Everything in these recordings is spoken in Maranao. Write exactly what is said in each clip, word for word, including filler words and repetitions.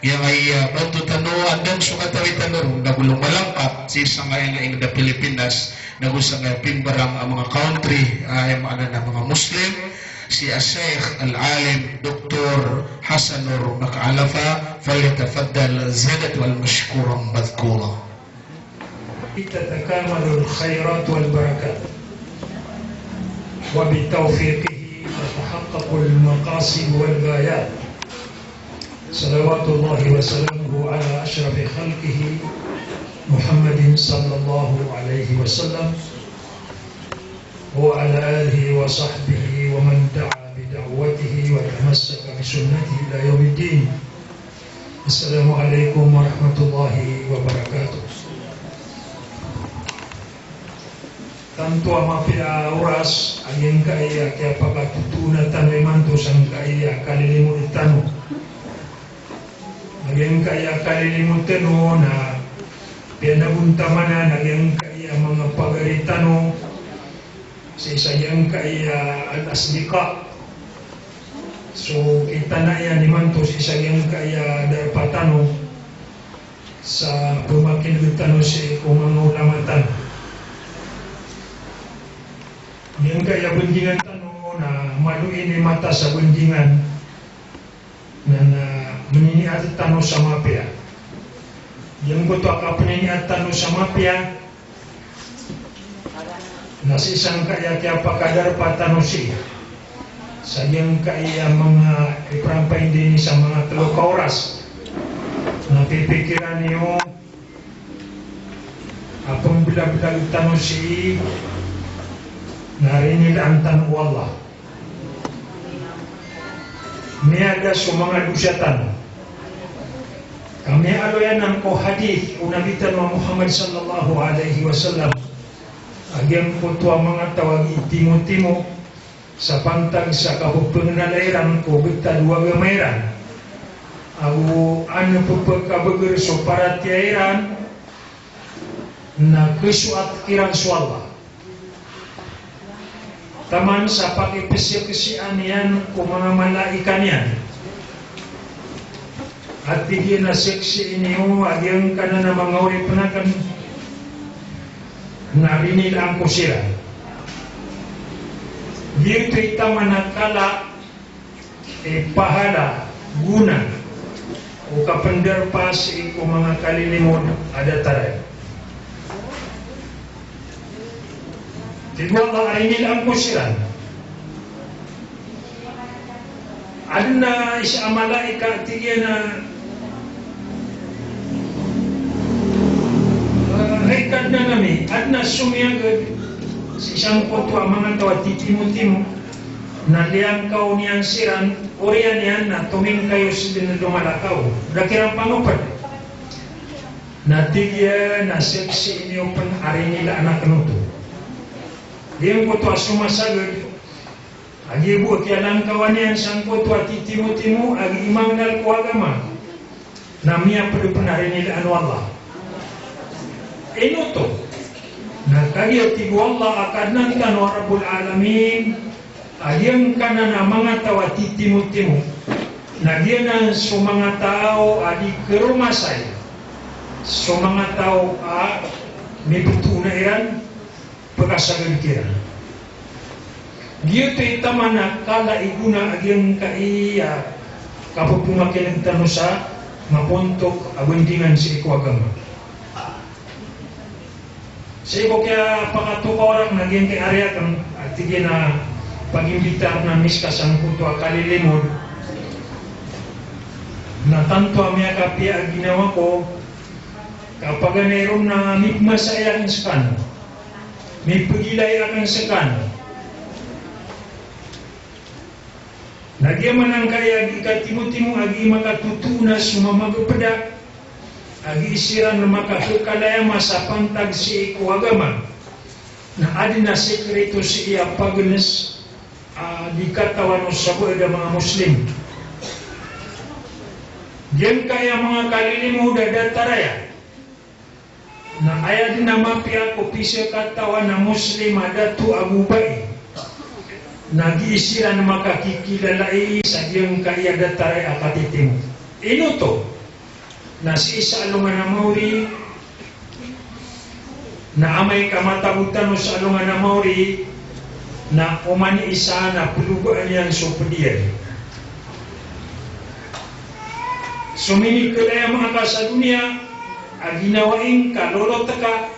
Giyangkaya banto tano, andang so katawi tano ron, nago lomalangkap sii sangkaya ingd a Pilipinas, nago sangkaya pimbarang a manga country, a aya maana na manga Muslim, si Sheikh Al-Alim Doktor Hasan Nur Maka'alafa, falyatafaddal ziyadatan wa mashkuran madhkura. تتكامل الخيرات والبركات، وبتوفيقه تتحقق المقاصد والغايات. صلوات الله وسلامه على أشرف خلقه محمد صلى الله عليه وسلم، وعلى آله وصحبه ومن دعا بدعوته وتمسك بسنته إلى يوم الدين. Assalamu alaikum warahmatullahi wabarakatuh. Tanto a mapiya a oras a giyangkaya kiyapakatotoona tano imanto sangkaya kalilimod tano. A giyangkaya kalilimod tano na piyanagontamanan a giyangkaya manga pagari tano sii sa giyangkaya al-asdiqa. So, kitanaya nimanto sii sa giyangkaya darpa tano sa pemakineg tano sii ko manga ulama tano. Giyangkaya bandingan tano na malo ini matas a bandingan na, na mininiat tano sa mapiya. Giyangkoto a kapaniniat tano sa mapiya na sii sangkaya kiyapakadarpa tano sii sa giyangkaya manga iprampay ndini sa manga telo ka oras. Na pipikiran iyo a pembelabelag tano sii na rinilaan tano o Allah. Miyada so manga dosa tano. Ka miyaaloy anan ko hadith o Nabi tano a Muhammad sallallahu alaihi wasallam a giyangkoto a manga taw a gitimotimo sa pantag sa kapepengenala iran ko betad o agama iran ago an pepekabeger so paratiyaya iran na kesoat kiran so Allah. Taman sa pakipeseksian iyan ko manga malaikat iyan. A tig iyan a seksii niyo a giyangkanan a manga oripen aken na rinilaan ko siran. Giyoto i taman a kala i pahala, gona o kapendarpa sii ko manga kalilimod a datar aya. Tig o Allah a rinilaan ko siran. Aden a isa a malaikat, tig iyan a, eh, hay Kadnan ami, aden a somiyaged sii sangkoto a manga taw a titimotimo na liyangkaw niyan siran, oriyan iyan na tomingkayo sii den a domalakaw. Da kiran pangoped. Na tig iyan a seksii niyo pen a rinilaan aken oto. Giyangkoto a somasaged a giya bo a kiyalangkawan iyan sangkoto a titimotimo a giya imangnal ko agama, na miyaped pen a rinilaan o Allah. Ino oto? Na kagiya tig o Allah a Kadnan tano a Rabbul Alamin, a giyangkanan a manga taw a titimotimo na giyanan so manga taw a di keromasay so manga taw a mipetoona iran, pekasaged kiran. Giyoto i taman a kala i gona a giyangkaya kapepomakineg tano sa mapontok a bandingan sii ko agama. Sii ko kiyapakatokaw aken a giyangkai a ari aken, a tig iyan a pagimbita aken a miska sangkoto a kalilimod, na tanto a miyakapiya a ginawa ko, ka paganay ron na mipemasa iyan sekano, mipegilay aken sekano. Na giya manangkaya a giya katimotimo a giya makatotoona so mamagepeda a giya siran makakekalaya masa pantag sii ko agama. Na aden a sekreto sii a pagenes a di katawan o sabaad a manga Muslim. Giyangkaya manga kalilimod a datar aya. Na aya den a mapiya ko pisakatawan a Muslim a dato ago bai na gii siran makakikilalai sa giyangkaya datar aya a katitimo. Ino oto? Na sii sa alongan a maori, na amay ka matabo tano sa alongan a maori, na oman i isa na plogaan iyan so pd iyan. So minikelaya manga ka sa doniya a ginawai ngka, lolot ka,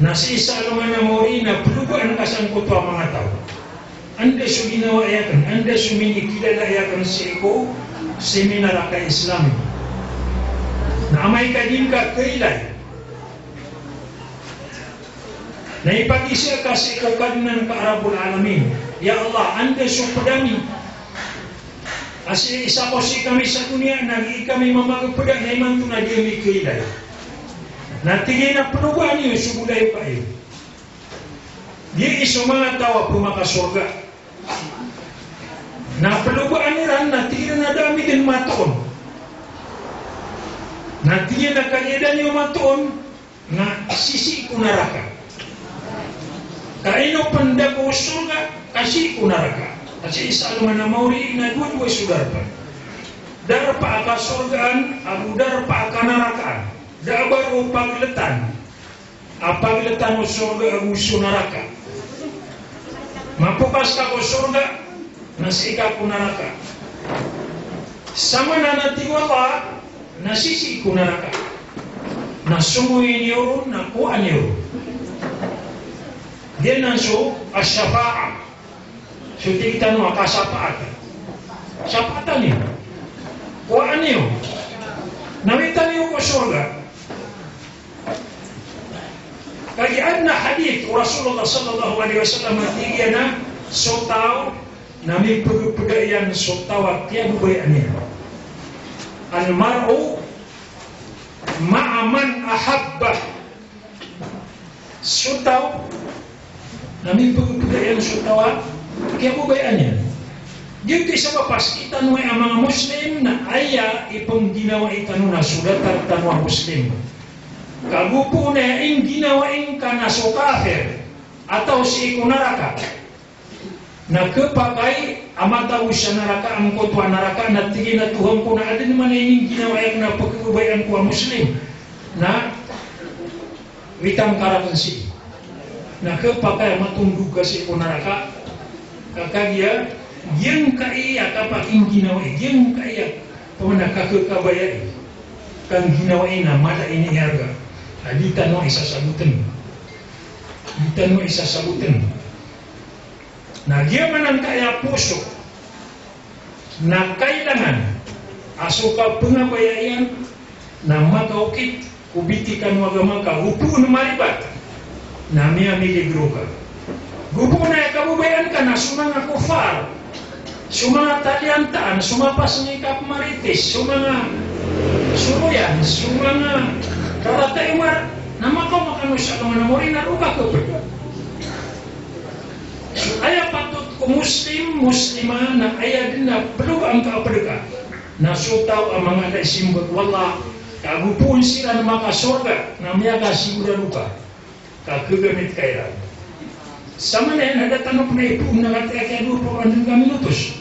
na sii sa alongan a maori na plogaan ka sangkoto a manga taw. Anda so ginawai akn, anda so minikilala akn sii ko seminar a ka-Islam. Na amay ka di ngka kailay, na ipagizaan ka sii ko Kadnan ka a Rabbul Alamin. Ya Allah, anda so pd ami a sii sa ko sii kami sa doniya, na di kami mamagpda na imanto na di ami kailay. Na tig iyan a plogaan iyo so bolayoka iyo. Giyai so manga taw a pmakasorga. Na plogaan iran, na tig iran a da ami dn matoon. Na tig iyan a kagiya da niyo matoon, na sisii ko naraka. Ka ino pn da ko sorga, ka sii ko naraka. Ka sii sa alongan a maori na dowa-dowa so darpa. Darpa a kasorgaan, ago darpa a kanarakaan. Da a ba roo pagltan a pagltan o sorga ago so naraka. Mapokas ka ko sorga, na sii ka ko naraka. Samana na tig o Allah, na sisii ko naraka. Na songowi niyo ron, na kowaa niyo ron. Giyanan so ash-shafa'ah. So tig tano a kasapaat. Sapaatan iyo. Kowaan iyo. Na witan iyo ko sorga. Kagiya adn a hadith o Rasulullah sallallahu alaihi wasallam a tig iyan a so taw na mipagpda iyan so taw a kiyababayaan iyan. Al-mar'u ma'a man ahabba. So taw na mipagpda iyan so taw a kiyababayaan iyan. Giyoto i sabap a sktano a manga Muslim na aya ipngginawai tano na so datar tano a Muslim. Ka go pn aya ingginawai ngka na so kafir a taw sii ko naraka. Na khapakay a matao sa naraka, angkoto a naraka na tig iyan a Tohan ko na adn man a iningginawai akn a pkhababayaan ko a Muslim, na witan ka rakn sii. Na khapakay a matondog ka sii ko naraka. Ka kagiya giyangkai a kapakingginawai, giyangkai a pamana ka khakabayai, ka ngginawai na mala ini i arga. Na di tano isa sabotn. Di tano isa sabotn. Na giya man angkaya poso na kailangan a so kapngabayaiyan na makaokit ko bitikan o agama ka, go pn maribat na miyamiligro ka. Go pn aya kababayaan ka na so manga kofar, so manga taliantaan, so mapasang i kapmaritis, so manga soroyan, so manga rarata i mar, na makaoma kano sa alongan a maori na roo ka khapd. So aya patot ko Muslim, Muslima na aya dn a plogaan ka a pd ka na so taw a mangada i simba ko Allah, ka go pn siran makasorga na miyakasigorado ka, ka khagamit ka iran. Samanaya na da tano pn a ipoon na katii a kiyadowa polo andang ka minutos.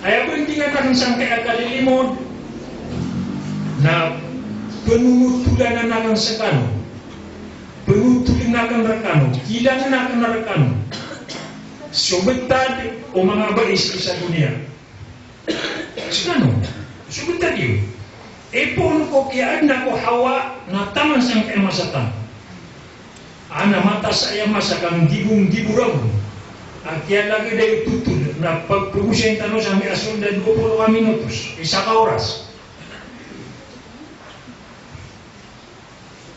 Aya bandingan akn sangkaya kalilimod na pnonotolanan akn skano. Pnotoln akn rkano, kilangn akn rkano so btad o manga bai sii sa doniya. Skano, so btad iyo. Ipoon ko kiyaadna ko Hawa na taman sangkaya masa tano. Ana matas aya masa ka nggibo-nggibo ragon a kiyalagda i totol na pagpgosayn tano sambi a sold a dowa polo ka minutos, isa ka oras.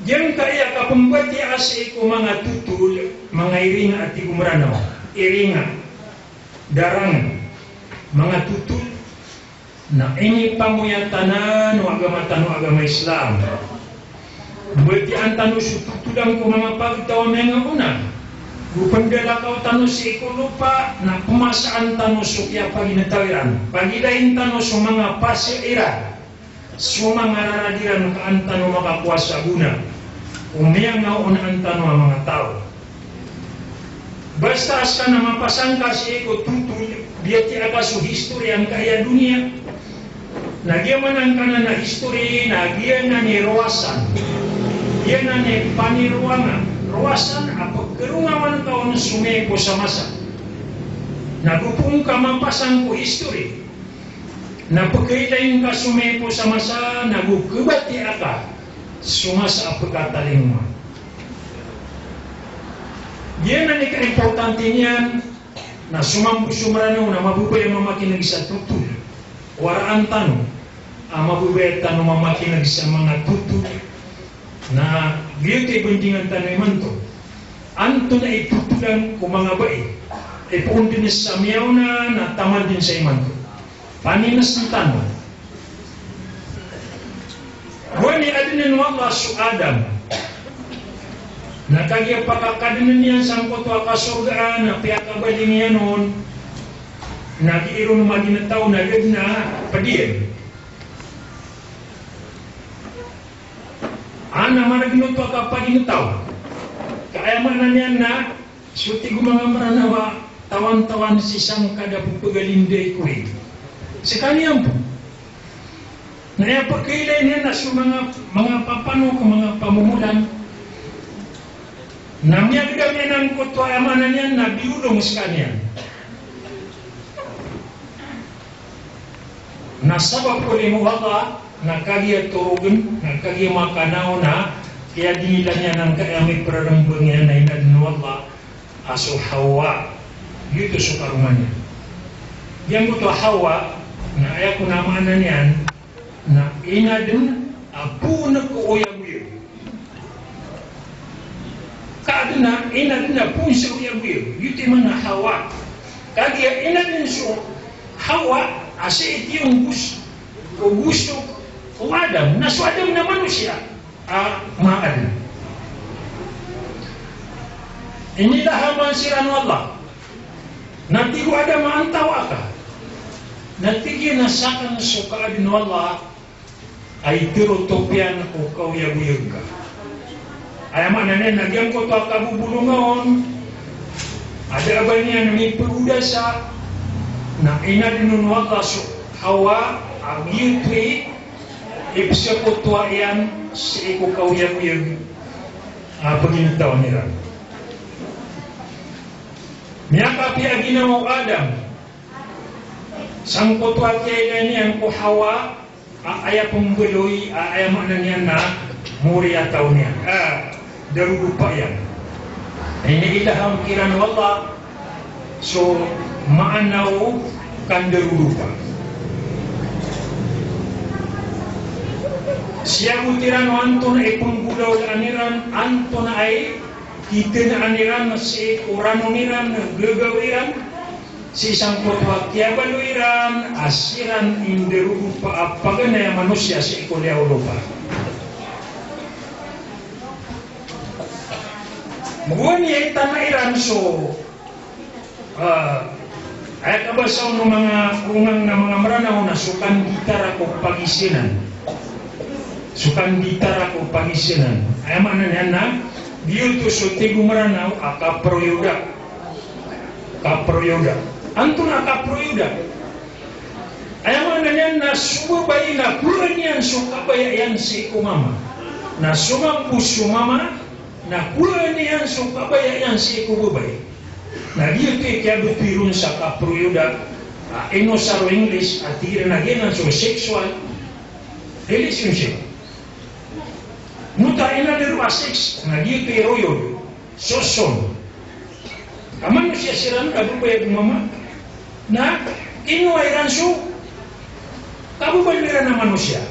Giyangkaya kapmbatiyaa sii ko manga totol, manga iringa a tig o Mranaw, iringa, darang, manga totol, na inipangoyat anan o agama tano a agama Islam. Mbatiyaan tano so totolan ko manga pagtaw a miyangaona. Go pndalakaw tano sii ko lopa, na pmasaan tano so kiyapagintaw iran. Pagilayn tano so manga pasir iran. So manga rarad iran ka an tano makakowa sa gona o miyangaonaan tano a manga taw. Basta a ska na mapasang ka sii ko totol, biyatiya ka so history angkaya doniya. Na giya man angkanan a history, na giyanan i rowasan. Giyanan i panirowangan. Rowasan a pkharongawan ka on somiyai ko sa masa. Na go pn ka mapasang ko history. Na pkhailay ngka somiyai ko sa masa, na go khabatiya ka so masa a pkhatalingoma. Giyanan i kaimportante niyan, na so mambo so Mranaw na mababaya mamakin'g sa thotol. Waraan tano a mababaya tano mamakin'g sa manga thotol. Na giyoto i bandingan tano imanto. Antonaa i thotolan ko manga bai? Ipoon dn sa miyaona na taman dn sa imanto. Panin'g tano. Gowani adnn o Allah so Adam. Na kagiya pakakadnn iyan sangkoto a kasorgaan na piyakabaling iyan on. Na gii ron maginetaw na da dn a pd iyan. Ana margn oto a kapaginetaw. Ka aya maana niyan na so tig o manga Mranaw a tawantawan sii sangkada pphagalinday ko ig. Skaniyan pn. Na aya pkhailay niyan na so manga, manga papanok, manga pamomolan. Na miyagdam iyan angkoto a aya maana niyan na biyolong skaniyan. Na sabap ko limo o Allah, na kagiya torogn, na kagiya makanaw na, kiyadingilan iyan angkai a miprarmbng iyan a inadn o Allah a so Hawa. Giyoto so karoma niyan. Giyangkoto a Hawa, na aya kon a maana niyan, na inadn a poon ko oyagoyag. Ka adn a, inadn a poon sa oyagoyag. Giyoto i maana Hawa. Kagiya inadn so Hawa a sii tiyo gus-, ko gusto ko Adam. Na so Adam na manosiya a maadn. Inilahaman siran o Allah. Na tig o Adam a antawaa ka. Na tig iyan a sakn so kaadn o Allah a itharo oto piyan ko kaoyagoyag ka. Aya maana niyan na giyangkoto a kabobolonga on a da a ba niyan mipagodasa, na inadn on o Allah so Hawa a giyoto i ipsakotowa iyan sii ko kaoyagoyag a paginetaw iran. Miyakapiya a ginawa o Adam sangkoto a kiyailay niyan ko Hawa, a aya pmbaloy, a aya maana niyan na moriyataw niyan. A, darodopa iyan. Iniilham kiran o Allah so maana o kandarodopa. Siyagot iran o antonaa i pnggolawlaan iran, antonaa i kitanaan iran sii ko ranon iran, gagaw iran, sii sangkoto a kiyabaloy iran a siran i ndarodopa a paganay a manosiya sii ko liyawaw o lopa. Gowani a itana iran so, ah, aya kabasa on o manga ongang na manga Mranaw na so kanditara ko pagisanan. So kanditara ko pagisanan. Aya maana niyan na, giyoto so tig o Mranaw a kaproyoda. Kaproyoda. Antonaa a kaproyoda? Aya maana niyan na so babay na kowaan iyan so kabaya iyan sii ko mama. Na so mambo so mama na kowaan iyan so kabaya iyan sii ko babay. Na giyoto i kiyabtowi ron sa kaproyoda, a, ino sa ro English, a tig iran a giyanan so sexual relationship. Noto a inadn ron a sex, na giyoto i royod. Soson. Ka manosiya siran a babay ago mama. Na kinowa iran so kababaloy iran a manosiya.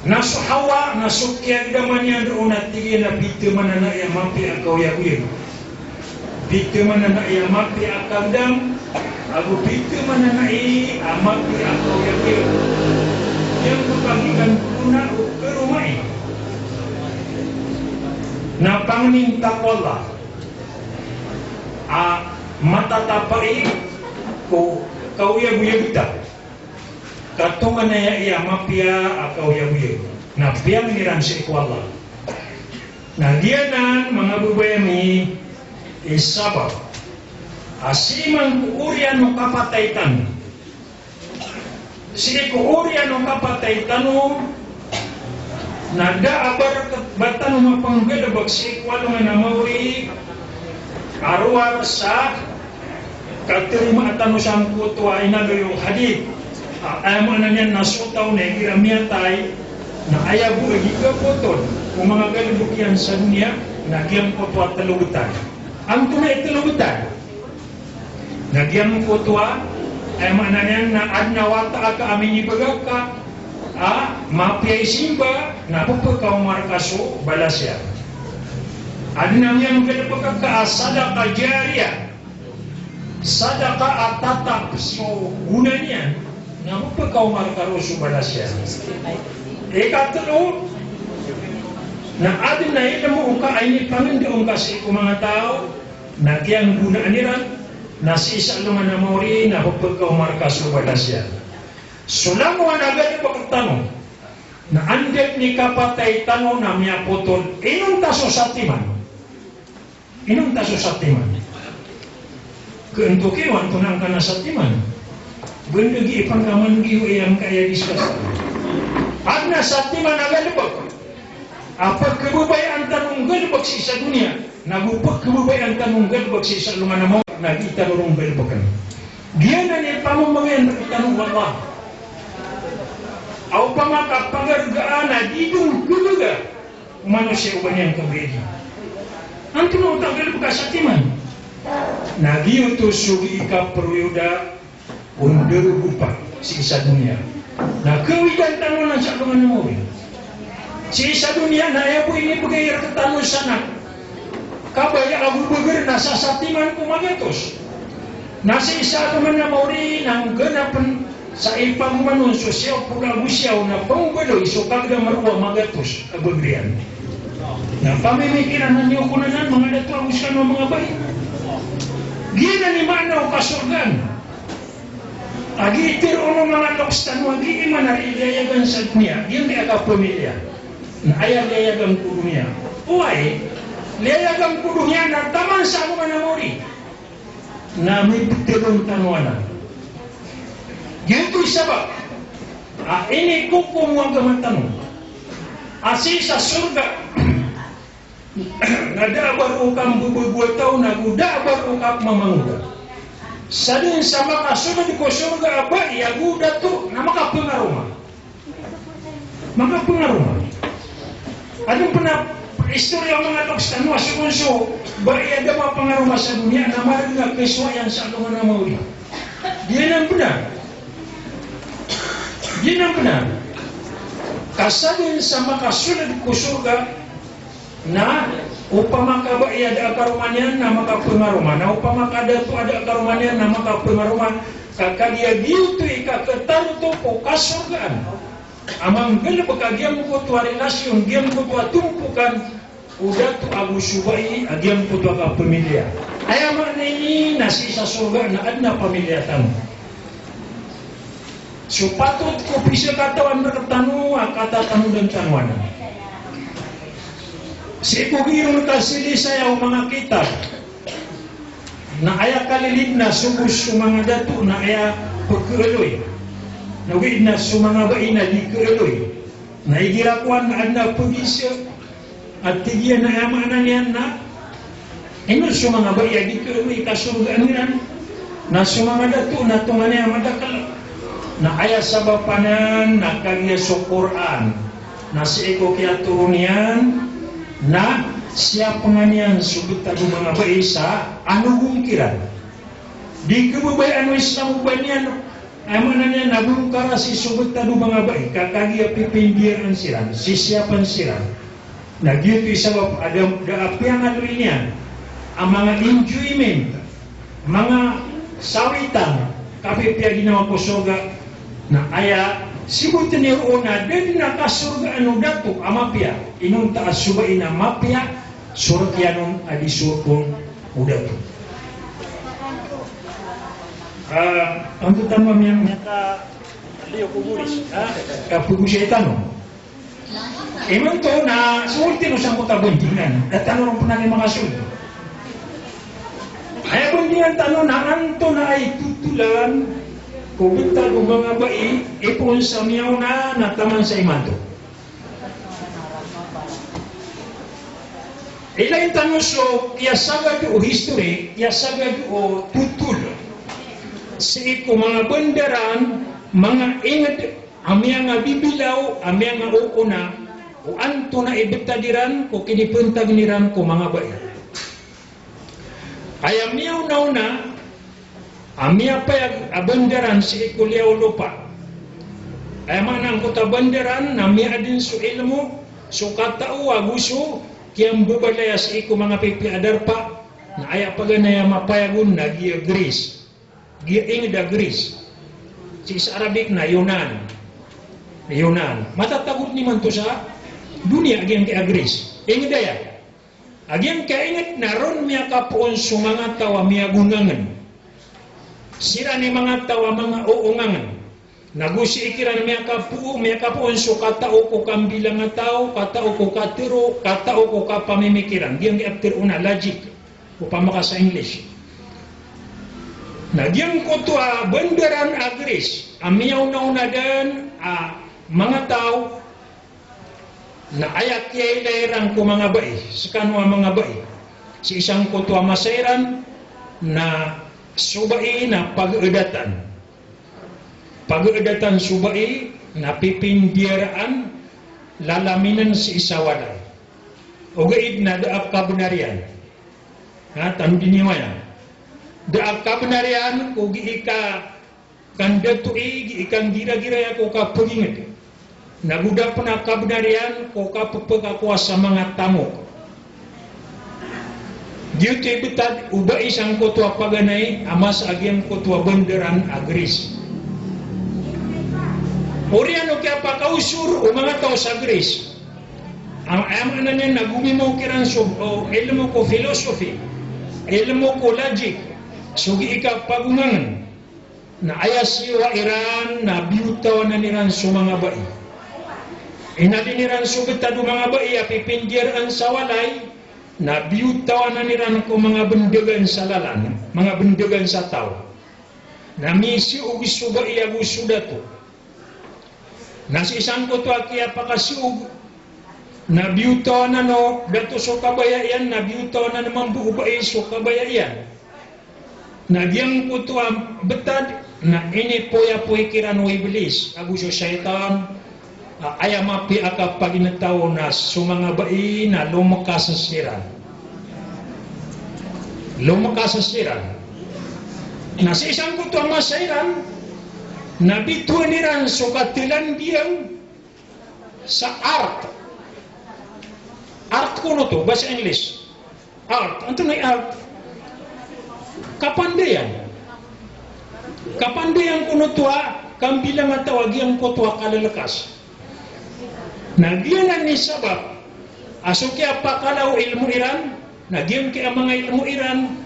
Na so Hawa, na so kiyagdaman iyan roo na tig iyan a pitharo man a nai a mapiya a kaoyagoyag. Pitharo man a nai a mapiya a kagdam, ago pitharo man a nai a mapiya a kaoyagoyag. Giyangkoto a gikan ko na o karoma i. Na pangnin ta ko Allah a matatapai ko kaoyagoyag ta. Ka tonganay a aya mapiya a kaoyagoyag na piyangni iran sii ko Allah. Na giyanan manga babay ami i sabap a sii man ko oriyan o kapatay tano. Sii ko oriyan o kapatay tano, na da a ba rk-, ba tano mapnggalbk sii ko alongan a maori a rowar sa katarima tano sangkoto a inaloy o hadith. A, aya maana niyan na so taw na igira miyatay, na aya bo a di kapotol o manga galbk iyan sa doniya, na giyangkoto a tlo btad. Antonaa i tlo btad? Na giyangkoto a, aya maana niyan na adn a wata aka a minibgay ka a mapiya i simba, na pphakaoma rka so balas iyan. Adn a miyanggalbk ka a sadaqah jariyah, sadaqah a tatap so gona niyan, na pphakaoma rka roo so balas iyan. Ikatlo, na adn a ilmo ka a inipangndao ngka sii ko manga taw, na giyanggonaan iran, na sii sa alongan a maori, na pphakaoma rka so balas iyan. So langowan a galbk tano, na anda dn i kapatay tano na miyapotol, inonta so satiman. Inonta so satiman. Khaanto kiyo antonaa ngka na satiman. Banda gii pangkaman giyo aya ngka aya discuss. Adn a satiman a galbk a pkhababayaan tano nggalbk sii sa doniya, nago pkhababayaan tano nggalbk sii sa alongan a maori, na gii tano ron nggalbkn. Giyanan i pamamagayan rktano o Allah. A opama ka pangargaan a di dn khabaga o manosiya o ba niyan khabayadi. Antonaa oto a galbk a satiman? Na giyoto so gii kaproyoda o ndarogopa sii sa doniya. Na kawidan tano anan sa alongan a maori. Sii sa doniya na aya bo inibgay rktano sa anak, kabaya ago bagr na sa satiman ko magatos. Na sii sa alongan a maori na ngganapn sa ipangoman on so siyaw polo ago siyaw na pmbaloy so kagdam roo a magatos a bagr iyan. Na pamimikiran niyo kon anan, manga dato ago skano a manga bai. Giyanan i maana o kasorgaan. A gii tharoon o manga loks tano a gii man a riyayagan sa doniya, giyangkaya kapamilya. Na aya liyayagan ko doniya. Oway, liyayagan ko doniya na taman sa alongan a maori. Na miptharoon tano anan. Giyoto i sabap a inikokom o agama tano a sii sa sorga na da a ba roo ka mbabago a taw, nago da a ba roo ka mamangoda. Sadn sa makasold ko sorga a bai ago dato na makapangaroma. Makapangaroma. Adn pn a istorya o manga loks tano a so kon so bai a da mapangaroma sa doniya na margn a kasowa iyan sa alongan a maori. Giyanan bnar. Giyanan bnar. Ka sadn sa makasold ko sorga na opama ka bai a da a karoma niyan na makapangaroma, na opama ka dato a da a karoma niyan na makapangaroma, ka kagiya giyoto i kakhatarotop o kasorgaan a manggalbk a giyangkoto a relasyon, giyangkoto a tompokan o dato ago so bai a giyangkoto a kapamilya. Aya maana ini na sii sa sorga na adn a pamilya tano. So patot ko pizakatawan rktano a katatanodan tano anan. Sii ko gii ron kasalisaya o manga kitab na aya kalilid na so bo so manga dato na aya pkhaaloy, na ogaid na so manga bai na di khaaloy. Na igira kowan na adn a pagisa a tig iyan a aya maana niyan na ino so manga bai a di khaaloy i kasorgaan iran, na so manga dato na tonganay a madakl. Na aya sabap anan na kagiya so Qur'an na sii ko kiyatoron iyan na siyapngan iyan so btad o manga bai sa anogong kiran. Di khababayaan o Islam o ba niyan, aya maana niyan na bongkara sii so btad o manga bai, ka kagiya pipindiyaraan siran, sisiyapn siran. Na giyoto i sabap a da, da a piyangaloy niyan a manga enjoyment, manga sawitan, kapipiya ginawa ko sorga, na aya sibotn iyan roo na da dn a kasorgaan o dato a mapiya, inonta a so bai na mapiya so rk iyan on a di sorga o dato. Ah, anto tano a miyang miyaka liyo ko bolis, ha? Kapagosay tano. Imanto na sold tano sangkoto a bandingan. Da tano ron pn a makasold. Aya bandingan tano na antonaa i totolan Ko btad o manga bai, ipoon sa miyaona na taman sa imanto. Ilay tano so kiyasagad o history, kiyasagad o totol sii ko manga bandaran, manga ingd a miyangabibilaw, a miyangaoona o antonaa i btad iran ko kinipntagn iran ko manga bai. Aya miyaonaona a miyapayag a bandaran sii ko liyawaw o lopa. Aya maana angkoto a bandaran na miyaadn so ilmo, so katao ago so kiyambabalaya sii ko manga pipiya a darpa, na aya paganay a mapayag on na giya Greece. Giya ingd a Greece. Sii sa Arabic na Yunan. Yunan. Matatago dn imanto sa doniya a giyangkai a Greece. Ingd aya. A giyangkai a ingd na ron miyakapoon so manga taw a miyagongangen. Siran i manga taw a manga oongangen. Na go sii kiran miyakapoo, miyakapoon so katao ko kambilangataw, katao ko katharo, katao ko kapamimikiran. Giyangkai a ptharoon a logic ko pamaka sa English. Na giyangkoto a bandaran a Greece a miyaonaona dn a manga taw, na aya kiyailay iran ko manga bai, skano a manga bai, sii sangkoto a masa iran, na so bai na pagedatan. Pagedatan so bai na pipindiyaraan, lalaminen sii sa walay. Ogaid na da a kabnar iyan. Ha, tanodi niyo aya. Da a kabnar iyan ko gii ka kandatoi, gii kanggiragira iyan ko kapagingd. Na go da pn a kabnar iyan ko kapphakakowa sa manga tamok. Giyoto i btad o bai sangkoto a paganay a masa a giyangkoto a bandaran a Greece. Oriyan o kiyapakaosor o manga taw sa Greece. Am-, aya maana niyan na gomimaw kiran so, o, ilmo ko philosophy, ilmo ko logic, so gii kapagongangen. Na aya siyowa iran na biyotawanan iran so manga bai. Inadn iran so btad o manga bai a pipindiyaraan sa walay, na biyotawanan iran ko manga bndagan sa lalan, manga bndagan sa taw. Na misiyoog so bai ago so dato. Na sii sangkoto a kiyapakasiyoog, na biyotawanan o dato so kabaya iyan, na biyotawanan mambo o bai so kabaya iyan. Na giyangkoto a btad na inipoyapoy kiran o Iblis ago so shaytan, a, aya mapiya a kapagintaw na so manga bai na lomkas siran. Lomkas siran. Na sii sangkoto a masa iran, na bitowan iran so kathalandiyan sa art. Art kon oto, basa English. Art. Antonaa i art? Kapandayan. Kapandayan kon oto a kambilangataw a giyangkoto a kalalakas. Na giyanan i sabap a so kiyapakala o ilmo iran, na giyangkai a manga ilmo iran,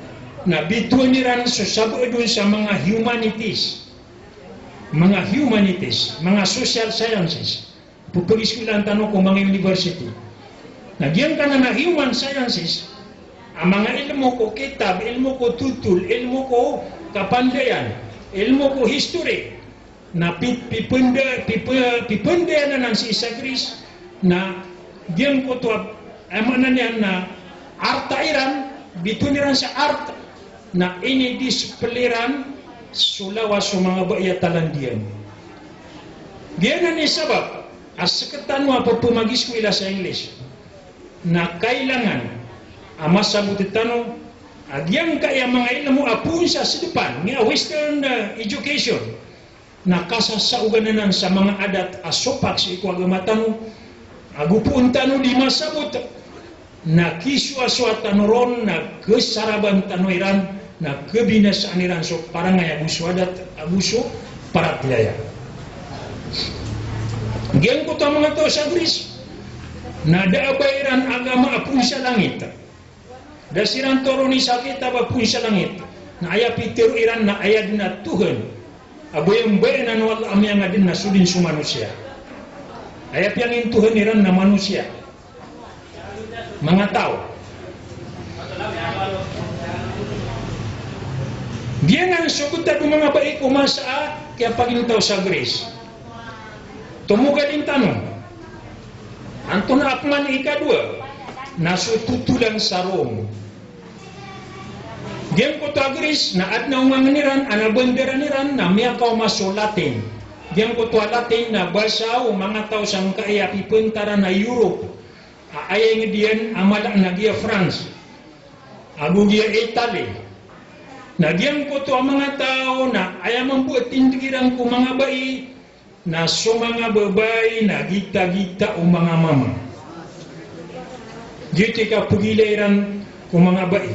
na bitowan iran so sabaad on sa manga humanities. Manga humanities, manga social sciences. Pphagiskolaan tano ko manga university. Na giyangkanan a human sciences, a manga ilmo ko kitab, ilmo ko thotol, ilmo ko kapandayan, ilmo ko history, na pi-, pipanda-, pipa-, pipandayan anan sii sa Greece, na giyangkoto a, aya maana niyan na arta iran, bitowan iran sa art, na inidisplay iran so lawas o manga bai a talandiyan. Giyanan i sabap a sktano a pphagiskola sa English na kailangan a masabot tano a giyangkai a manga ilmo a poon sa sdpan, giya Western, eh, education, na kasasaogan anan sa manga adat a sopak sii ko agama tano, ago poon tano di masabot, na kisoasoa tano ron, na ksaraban tano iran, na kbinasaan iran so parangay ago so adat ago so paratiyaya. Giyangkoto a manga taw sa Greece, na da a ba iran agama a poon sa langit. Da siran toroni sa kitab a poon sa langit. Na aya pitharo iran na aya dn a Tuhan a bayambayaan o Allah a miyangadn na so dn so manosiya. Aya piyangintohan iran na manosiya. Manga taw. Giyanan so btad o manga bai ko masa a kiyapagintaw sa Greece. Tomo gadin tano. Antonaa pman i ikadowa? Na so totolan sa Rome. Giyangkoto a Greece na adn a ongangn iran, adn a bandaran iran na miyakaoma so Latin. Giyangkoto a Latin na basa o manga taw sangkai a pipantara na Europe. A aya ingd iyan a mala na giya France, ago giya Italy. Na giyangkoto a manga taw na aya mambo a tindg iran ko manga bai, na so manga babay na gitagita o manga mama. Giyoto i kapagilay iran ko manga bai.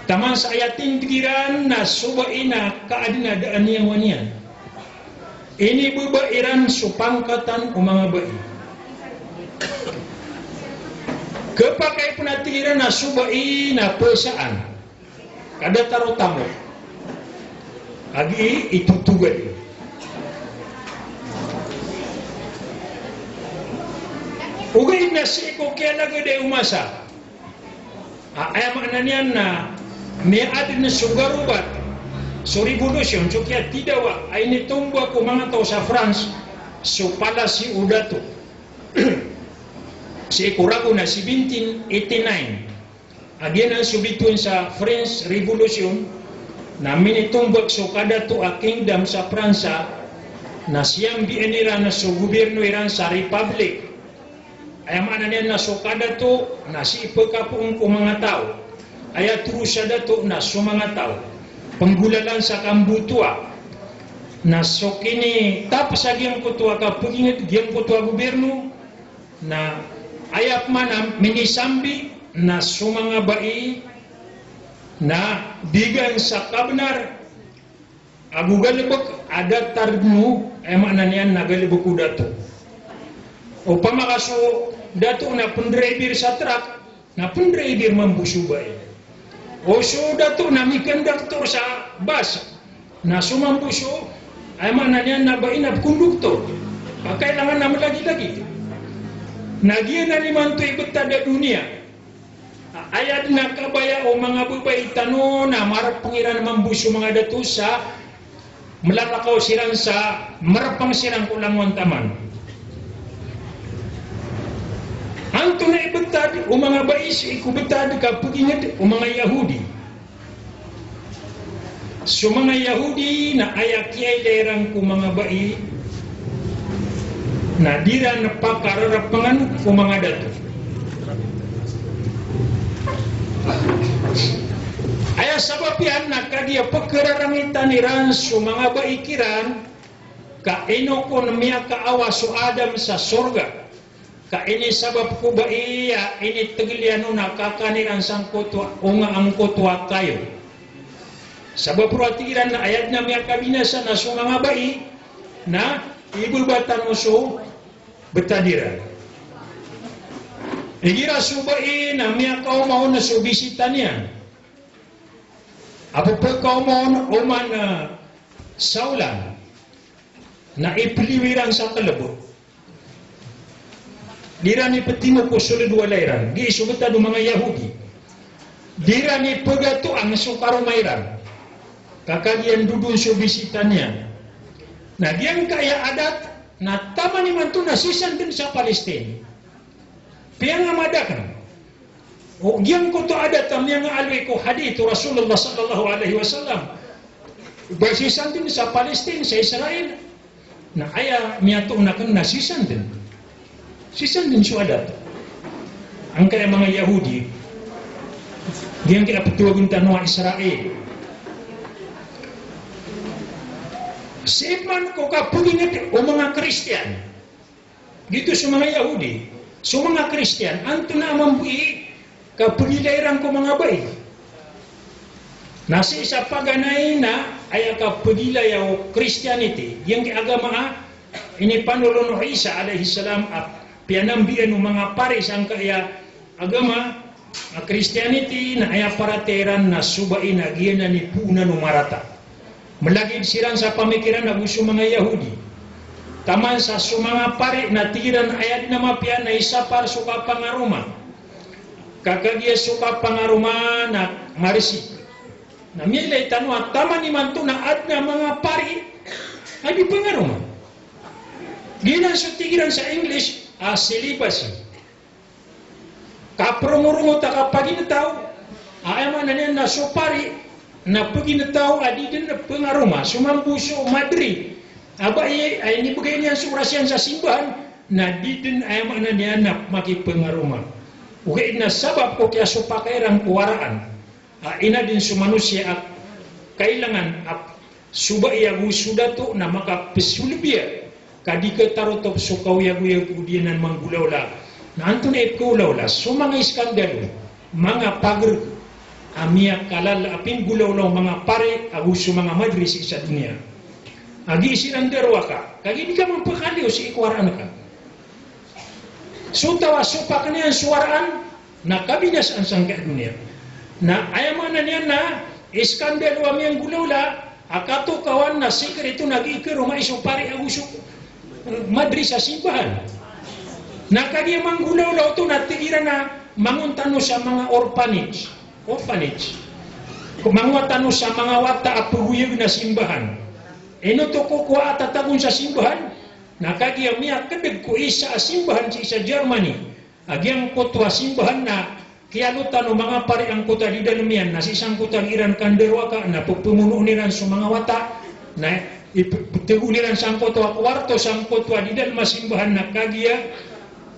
Taman sa aya tindg iran na so bai na kaadn a da a niyawa niyan. Inibaba iran so pangkatan o manga bai. Khapakay pn a tig iran a so bai na psaan. Ka datar o tamok. Agi i, i totogad. Ogaid na sii ko kiyalagdai o masa. A, aya maana niyan na miyaadn so garobat, so revolution, so kiyatidawa a initombak o manga taw sa France, so palasi o dato. Sii ko ragon a seventeen eighty-nine. A giyanan so bitowan sa French Revolution, na minitombak so kadato a kingdom sa Pransa, na siyambian iran so gobirno iran sa republic. Aya maana niyan na so kadato na sii pkapoon ko manga taw. Aya toro sa dato na so manga taw. Penggolalan sa kambotoa. Na so kinitapos a giyangkoto a kapagingd, giyangkoto a gobirno, na aya pman a minisambi na so manga bai na bigan sa kabnar, ago galbk a datar dn o, aya maana niyan na galbk o dato. Opama ka so dato na pndriver sa trak, na pndriver mambo so bai. O so dato na mikonduktor sa bas, na so mambo so, aya maana niyan na bai na pkonduktor. Ka kailangan na mlagilagid. Na giyanan imanto i btad a doniya. Aya dn a kabaya o manga babay tano na marpng iran mambo so manga dato sa mlalakaw siran sa marpng siran ko langowan taman. Antonaa i btad o manga bai sii ko btad ka pagingd o manga Yahudi? So manga Yahudi na aya kiyailay ran ko manga bai na di ran pakararapngan ko manga dato. Aya sabap iyan na kagiya pkararangitan iran so manga bai kiran, ka ino kon miyakaawa so Adam sa sorga. Ka inisabap ko bai a initgl iyan on a kakan iran sangkoto a onga angkoto a kayo. Sabap roo a tig iran na aya dn a miyakabinasa na so manga bai na ibebatan o so btad iran. Igira so bai na miyakaoma on so bisita niyan. A pphakaoma on oman, eh, sa olan. Na ipliwi ran sa klb. Di ran iptimok ko sold o walay ran. Gii so btad o manga Yahudi. Di ran ipgatoang so karoma iran. Ka kagiya ndodon so bisita niyan. Na giyangkaya adat, na taman imanto na sii san dn sa Palestine. Piyangamadakn. O giyangkoto a adat a miyangaaloy ko hadith o Rasulullah sallallahu alaihi wasallam. Ba sii san dn sa Palestine, sa Israel. Na aya miyatoon akn na sii san dn. Sii san dn so adat. Angkaya manga Yahudi. Giyangkaya ptawagn tano a Israel. Sii pman ko kapagingd o manga Kristiyan. Giyoto so manga Yahudi, so manga Kristiyan, antonaa mambo i kapagilay ran ko manga bai? Na sii sa paganay na aya kapagilaya o Christianity, giyangkai agama a inipanolon o Isa alayhis salam a piyanambian o manga pari sangkaya agama a Christianity na aya paratiyaya iran na so bai na giyanan i poonan o marata. Mlagid siran sa pamikiran ago so manga Yahudi. Taman sa so manga pari na tig iran a aya dn a mapiya na isapar so kapangaroma. Ka kagiya so kapangaroma na marsik. Na miyailay tano a taman imanto na adn a manga pari a di pngaroma. Giyanan so tig iran sa English a celibacy. Kaprongorong o ta kapaginetaw, a aya maana niyan na so pari na paginetaw a di dn pngaroma, so mambo so madri a bai a inibgay niyan so oras iyan sa simbahan, na di dn aya maana niyan na makipngaroma. Ogaid na sabap ko kiyasopak iran ko waraan. A ina dn so manosiya a kailangan a so bai ago so dato na makapsolbiya ka di khatarotop so kaoyagoyag odi anan manggolawla. Na antonaa i pkhaolawla? So manga iskandalo, manga pagrg a miyakalala a pinggolawla o manga pari ago so manga madri sii sa doniya. A gii siran darowaka, kagiya di ka mapakaliyo sii ko waraan ka. So taw a sopak iyan so waraan na kabinasaan sangkai a doniya. Na aya maana niyan na iskandalo a miyanggolawla a katokawan na sikreto na gii karoma i so pari ago so, eh, madri sa simbahan. Na kagiya manggolawla oto na tig iran a mangon tano sa manga orphanage. Orphanage. Ko mangowa tano sa manga wata a pgoyag na simbahan. Ino to kokowa a tatagon sa simbahan? Na kagiya miyakdg ko isa a simbahan sii sa Germany a giyangkoto a simbahan na kiyalotan o manga pari angkoto a di dalm iyan, na sii sangkoto a iran kandarowaka na pphamonoon iran so manga wata, na ip-, ptgoon iran sangkoto a kowarto sangkoto a di dalm a simbahan na kagiya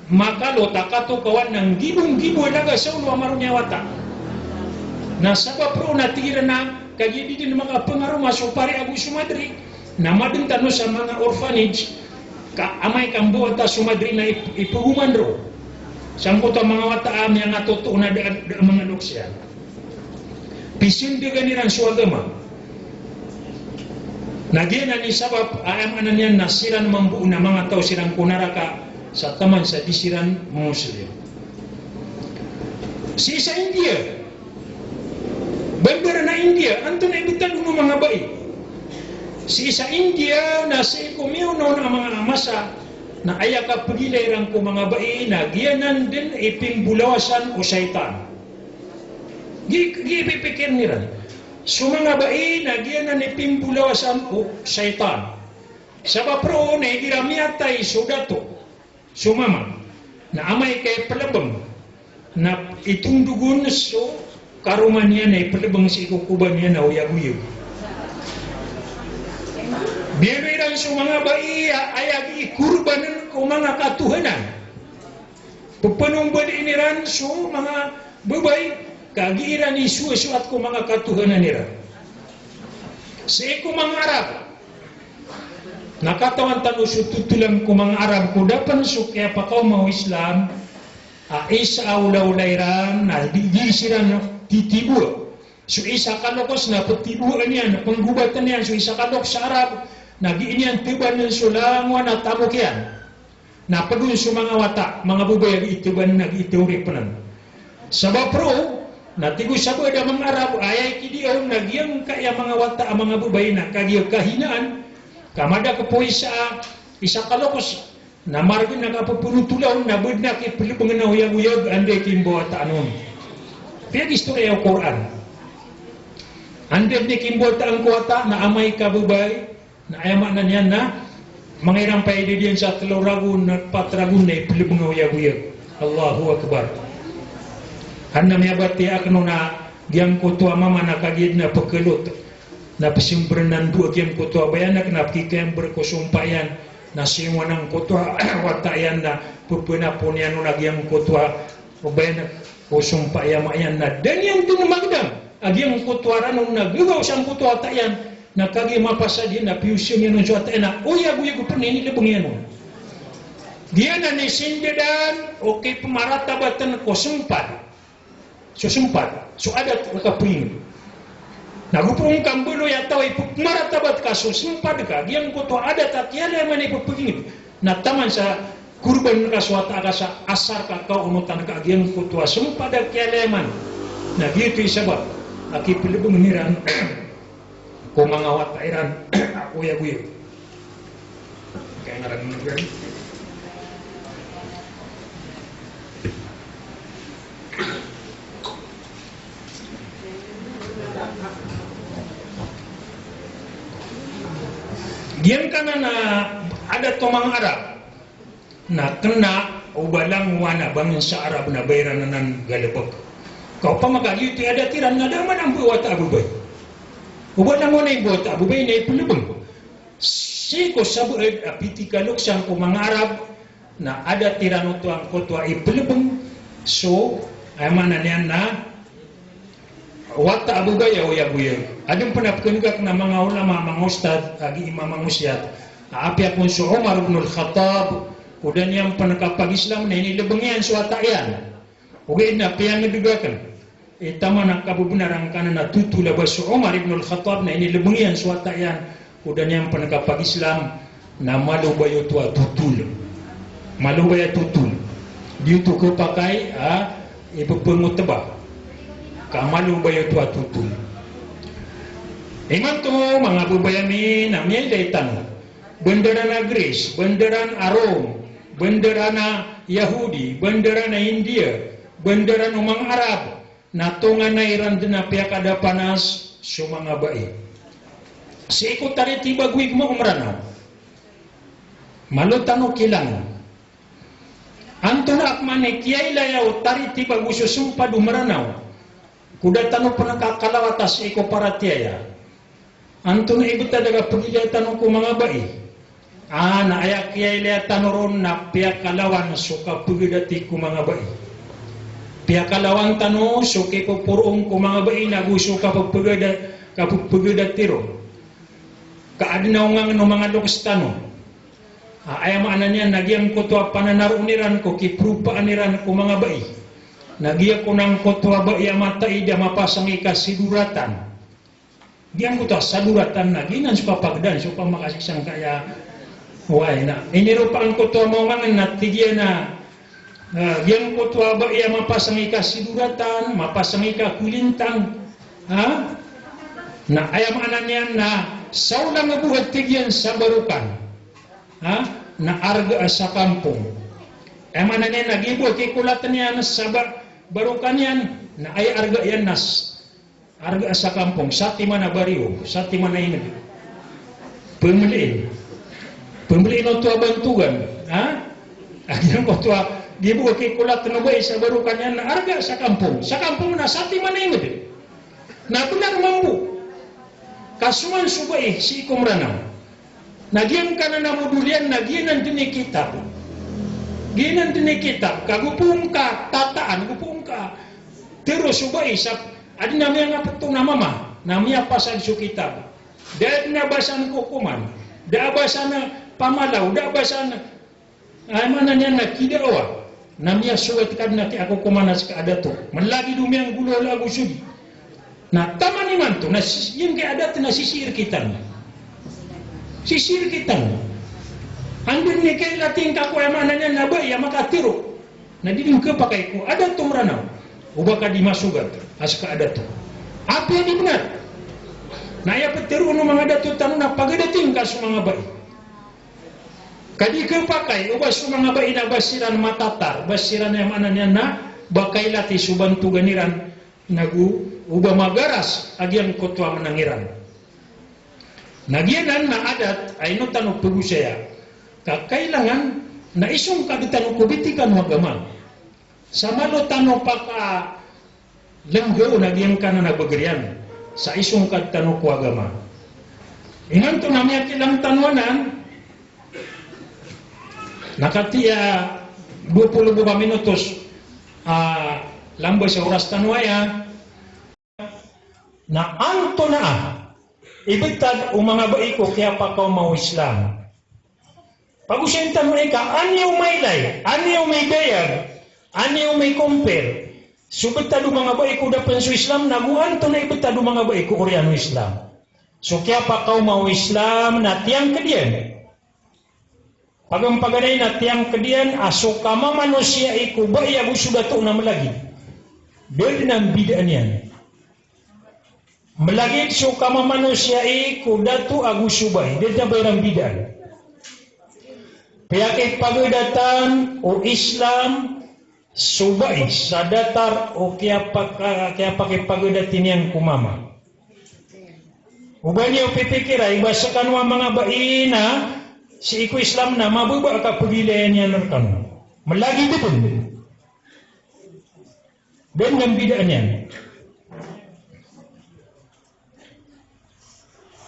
makalot a katokawan na nggibonggibo a laga sa olo a maroni a wata. Na sabap roo na tig iran a kagiya di dn makapngaroma so pari ago so madri, na madn tano sa manga orphanage, ka amay ka mbawata so madri na ip-, ipgoman roo sangkoto a manga wata a miyangatoto na da, da manga loks iyan. Pisndagan iran so agama. Na giyanan i sabap a aya maana niyan na siran mambo na manga taw siran ko naraka sa taman sa di siran Muslim. Sii sa India, bandar na India, antonaa i btad on o manga bai? Sii sa India na sii ko miyaonaona a manga masa na aya kapagilay iran ko manga bai na giyanan dn i pinggolawasan o shaytan. Gi, gi pipikirn iran. So manga bai na giyanan i pinggolawasan o shaytan. Sabap roo na igira miyatay so dato, so mama, na amay ka iplbng, na itondog on so karoma niyan na iplbng sii ko koba niyan a oyagoyag. Biyaloy iran so manga bai a aya gii korbann ko manga katohanan. Pphanombalin iran so manga babay, kagiya iran i soasoat ko manga katohanan iran. Sii ko manga Arab, na katawan tano so totolan ko manga Arab ko da pn so kiyapakaoma o Islam, a isa a olaola iran, na di, di siran titiboa. So isa ka lokes na ptiboan iyan, pnggobatn iyan so isa ka lokes a Arab, na gii niyan tbann so langowan a tamok iyan. Na pd on so manga wata, manga babay a gii tbann na gii tawripnn. Sabap roo, na tig o sabaad a manga Arab, aya ikidiya on na giyangkaya manga wata a manga babay na kagiya kahinaan, ka madakp o isa, isa ka lokes, na margn a kapphanothola on na badn a kiplbng na oyagoyag, anda i kimbawataan on. Piyagistoriya o Qur'an. Anda i kimbawataan ko wata na amay ka babay, na aya maana niyan na manga iran pay di diyan sa tlo ragon na pat ragon na iplbng a oyagoyag. Allahu Akbar. Adn a miyabatiya akn on a giyangkoto a mama na kagiya dn a pkhalot. Na psmbrn a ndo a giyangkoto a bayanak na pkikayambr ko sompa iyan. Na singowan angkoto a wata iyan na pphanapo niyan on a giyangkoto a bayanak ko sompa iyan, ama iyan, na da niyan dn magdam a giyangkoto a ranon na gagaw sangkoto a wata iyan. Na kagiya mapasad iyan na piyosn iyan on so wata iyan na oyagoyag pn i inilbng iyan on. Giyanan i sindadan o kipmaratabatn ko smpad. So smpad, so adat o kapngingd. Na go pn ka mbaloy a taw a ipmaratabat ka so smpad ka, giyangkoto a adat a kiyalayaman i pphangingd. Na taman sa korban ka so wata ka sa asar ka kaonotan ka giyangkoto a smpad a kiyalayaman. Na giyoto i sabap a kiplbngn iran ko manga wata iran a oyagoyag. Kaya ngaran mo iran. Giyangkanan a adat o manga Arab na kena o ba langowan a bangsa Arab na ba iran anan galebek. Ka opama ka giyoto i adat iran na da a manambo o wata a babay. O ba langowan i bo wata a babay na ipelebeng. Sii ko sabaad a pitharo a lokes angkoto a manga Arab, na adat iran oto angkoto a ipelebeng so, aya maana niyan na wata a babay a oyagoyag. Aden pen a pekenegak na manga ulama, manga ustad, a gii manga mangosiyat, a apiya kon so Umar ibn al-Khattab, ko da niyan pen kapag-Islam na inilebeng iyan so wata iyan. Ogaid na piyangedeg aken i taman a kabebenar angkanan a totol a ba so Umar ibn al-Khattab na inilebeng iyan so wata iyan ko da niyan pen kapag-Islam, na malobay oto a totol. Malobay a totol. Di oto kepakay a ipepengoteba. Ka malobay oto a totol. Imanto manga babay ami na miyailay tano. Benderan a Greece, benderan a Rome, benderan a Yahudi, benderan a India, benderan o manga Arab, na tonganay iran den a piyakadapanas so manga bai. Sii ko taritiba go igma o Meranaw. Malo tano kilangan. Antonaa pman i kiyailaya o taritiba go so sempad o Meranaw ko da tano pen kakalawata sii ko paratiyaya? Antonaa i betad a kapegilayan tano ko manga bai? A, na aya kiyailaya tano ron na piyakalawan so kapegedati ko manga bai. Piyakalawan tano so kipoporoon ko manga bai nago so kapepegeda-, kapepegedati ron. Ka aden a ongangen o manga lokes tano. A, aya maana niyan na giyangkoto a pananaroon iran ko kiperopaan iran ko manga bai. Na giya kon angkoto a bai a mataid a mapasang i kasidoratan. Giyangkoto a sadoratan na giyanan so kapagedan so pamakasisang kaya. Oway, na iniropaan koto a maongangen na tig iyan a, a, giyangkoto a bai a mapasang i kasidoratan, mapasang i kakolintang. Ha? Na aya maana niyan na saolang a bo a tig iyan sa barokan. Ha? Na arga a sakampong. Aya maana niyan na giya bo a kikolat iyan sa ba-, barokan iyan, na aya arga iyan na s-, arga a sakampong, satiman a bariyo, satiman a ineg. Pemeliin. Pemeliin oto a bantogan. Ha? Agiyan koto a, giya bo a kikolat o bai sa barokan iyan na arga a sakampong. Sakampong na satiman a ineg. Na benar mambo. Ka soman so bai sii ko Meranaw. Na giyangkanan a modol iyan na giyanan den i kitab. Giyanan den i kitab. Ka go poon ka tataan, go poon ka tero so bai sa, aden a miyangapet on a mama, na miyapasad so kitab. Da den a basan ko koman, da a basan a pamalaw, da a basan, aya maana niyan na kidawa. Na miyasogat ka den a kiyakokoman a seka a dato. Malagid o miyanggolawla ago sodi. Na taman imanto, na sis-, giyangkai a adat na sisiir kitan. Sisiir kitan. Anda den i kailati ngka ko, aya maana niyan na bai a makatero. Na di den kepakay ko adat o Meranaw. O ba ka di masogat a seka a dato. Apiya di benar. Na aya petero o manga dato tano na pagadati ngka so manga bai. Ka di kepakay o ba so manga bai na ba siran matatar, ba siran, aya maana niyan na ba kailati so bantogan iran, nago o ba magaras a giyangkoto a menang iran. Na giyanan na adat a ino tano pegosaya. Ka kailangan na isongkad tano ko bitikan o agama. Sa malo tano pakalenggaw na giyangkanan a beger iyan sa isongkad tano ko agama. Inanto na miyakilang tano anan, na katiya dowa polo bo ka minutos a lamba sa oras tano aya. Na antonaa i betad o manga bai ko kiyapakaoma o Islam? Pagosayin tano i ka aniyo mailay, aniyo maidayag, aniyo mai-compare so betad o manga bai ko da pen so Islam, nago antonaa i betad o manga bai ko oriyan o Islam. So kiyapakaoma o Islam na tiyangked iyan. Paganay na tiyangked iyan a so kamamanosiya i ko bai ago so dato na melagid. Da den a mbidaan iyan. Melagid so kamamanosiya i ko dato ago so bai, da den a ba iran mbidaan. Piyakipagedatan o Islam so bai sa datar o kiyapaka-, kiyapakipagedati niyan ko mama. O ba niyo pipikira i ba sekano a manga bai na sii ko Islam na mababa a kapegilayan iyan rekano. Melagid den. Den na mbidaan iyan.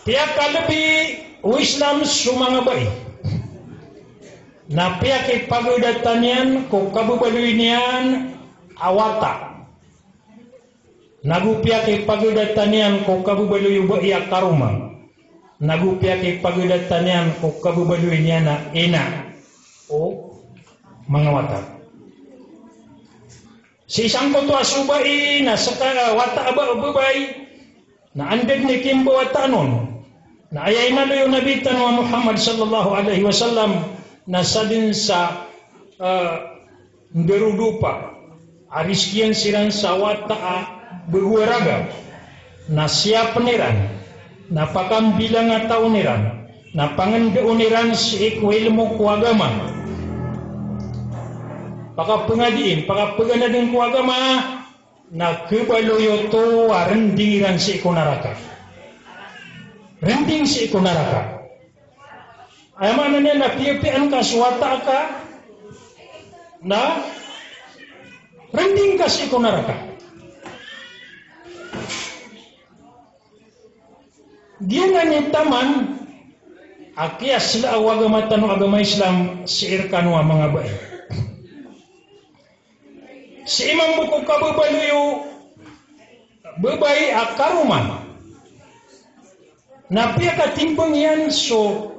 Piyakalebi o Islam so manga bai. Na piyakipagedatan iyan ko kabebaloy niyan a wata. Nago piyakipagedatan iyan ko kabebaloy o bai a karoma. Nago piyakipagedatan iyan ko kabebaloy niyan a ina o manga wata. Sii sangkoto a so bai na seka, wata a ba, bebay, na anda den i kimbawataan on. Na aya inaloy o Nabi tano a Muhammad sallallahu alaihi wasallam na sadn sa, eh, ndarodopa a rizkiyan siran sa wata a bego a raga, na siyapen iran, na pakambilangataon iran, na pangendaon iran sii ko ilmo ko agama. Pakapengadiin, pakapeganaden ko agama, na kebaloy oto a rending iran sii ko naraka. Rending sii ko naraka. Aya maana niyan na piyapiyaan ka so wata ka, na rending ka sii ko naraka. Giyanan i taman a kiyasla o agama tano a agama Islam sii rekano a manga bai. Sii mambo ko kabebaloy o bebay a karoma. Na piyakatimbang iyan so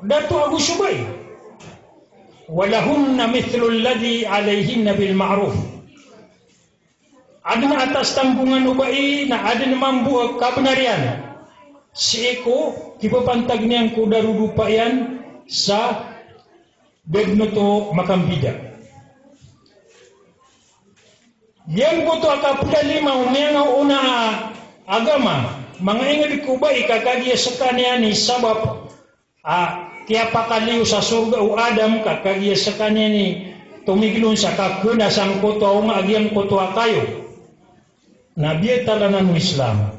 dato ago so bai. Walahunna mithlu alladhi alayhinna bil ma'ruf. Aden a atas tambongan o bai na aden mambo a kabenar iyan sii ko kipapantag niyan ko darodopa iyan sa da den oto makambida. Giyangkoto a kapedalima o miyangaoona a agama, manga inged ko bai ka kagiya sekaniyan i sabap a kiyapakaliyo sa sorga o Adam ka kagiya sekaniyan i tomigilon sa kakena sangkoto a onga a giyangkoto a kayo. Na biyatalanan o Islam.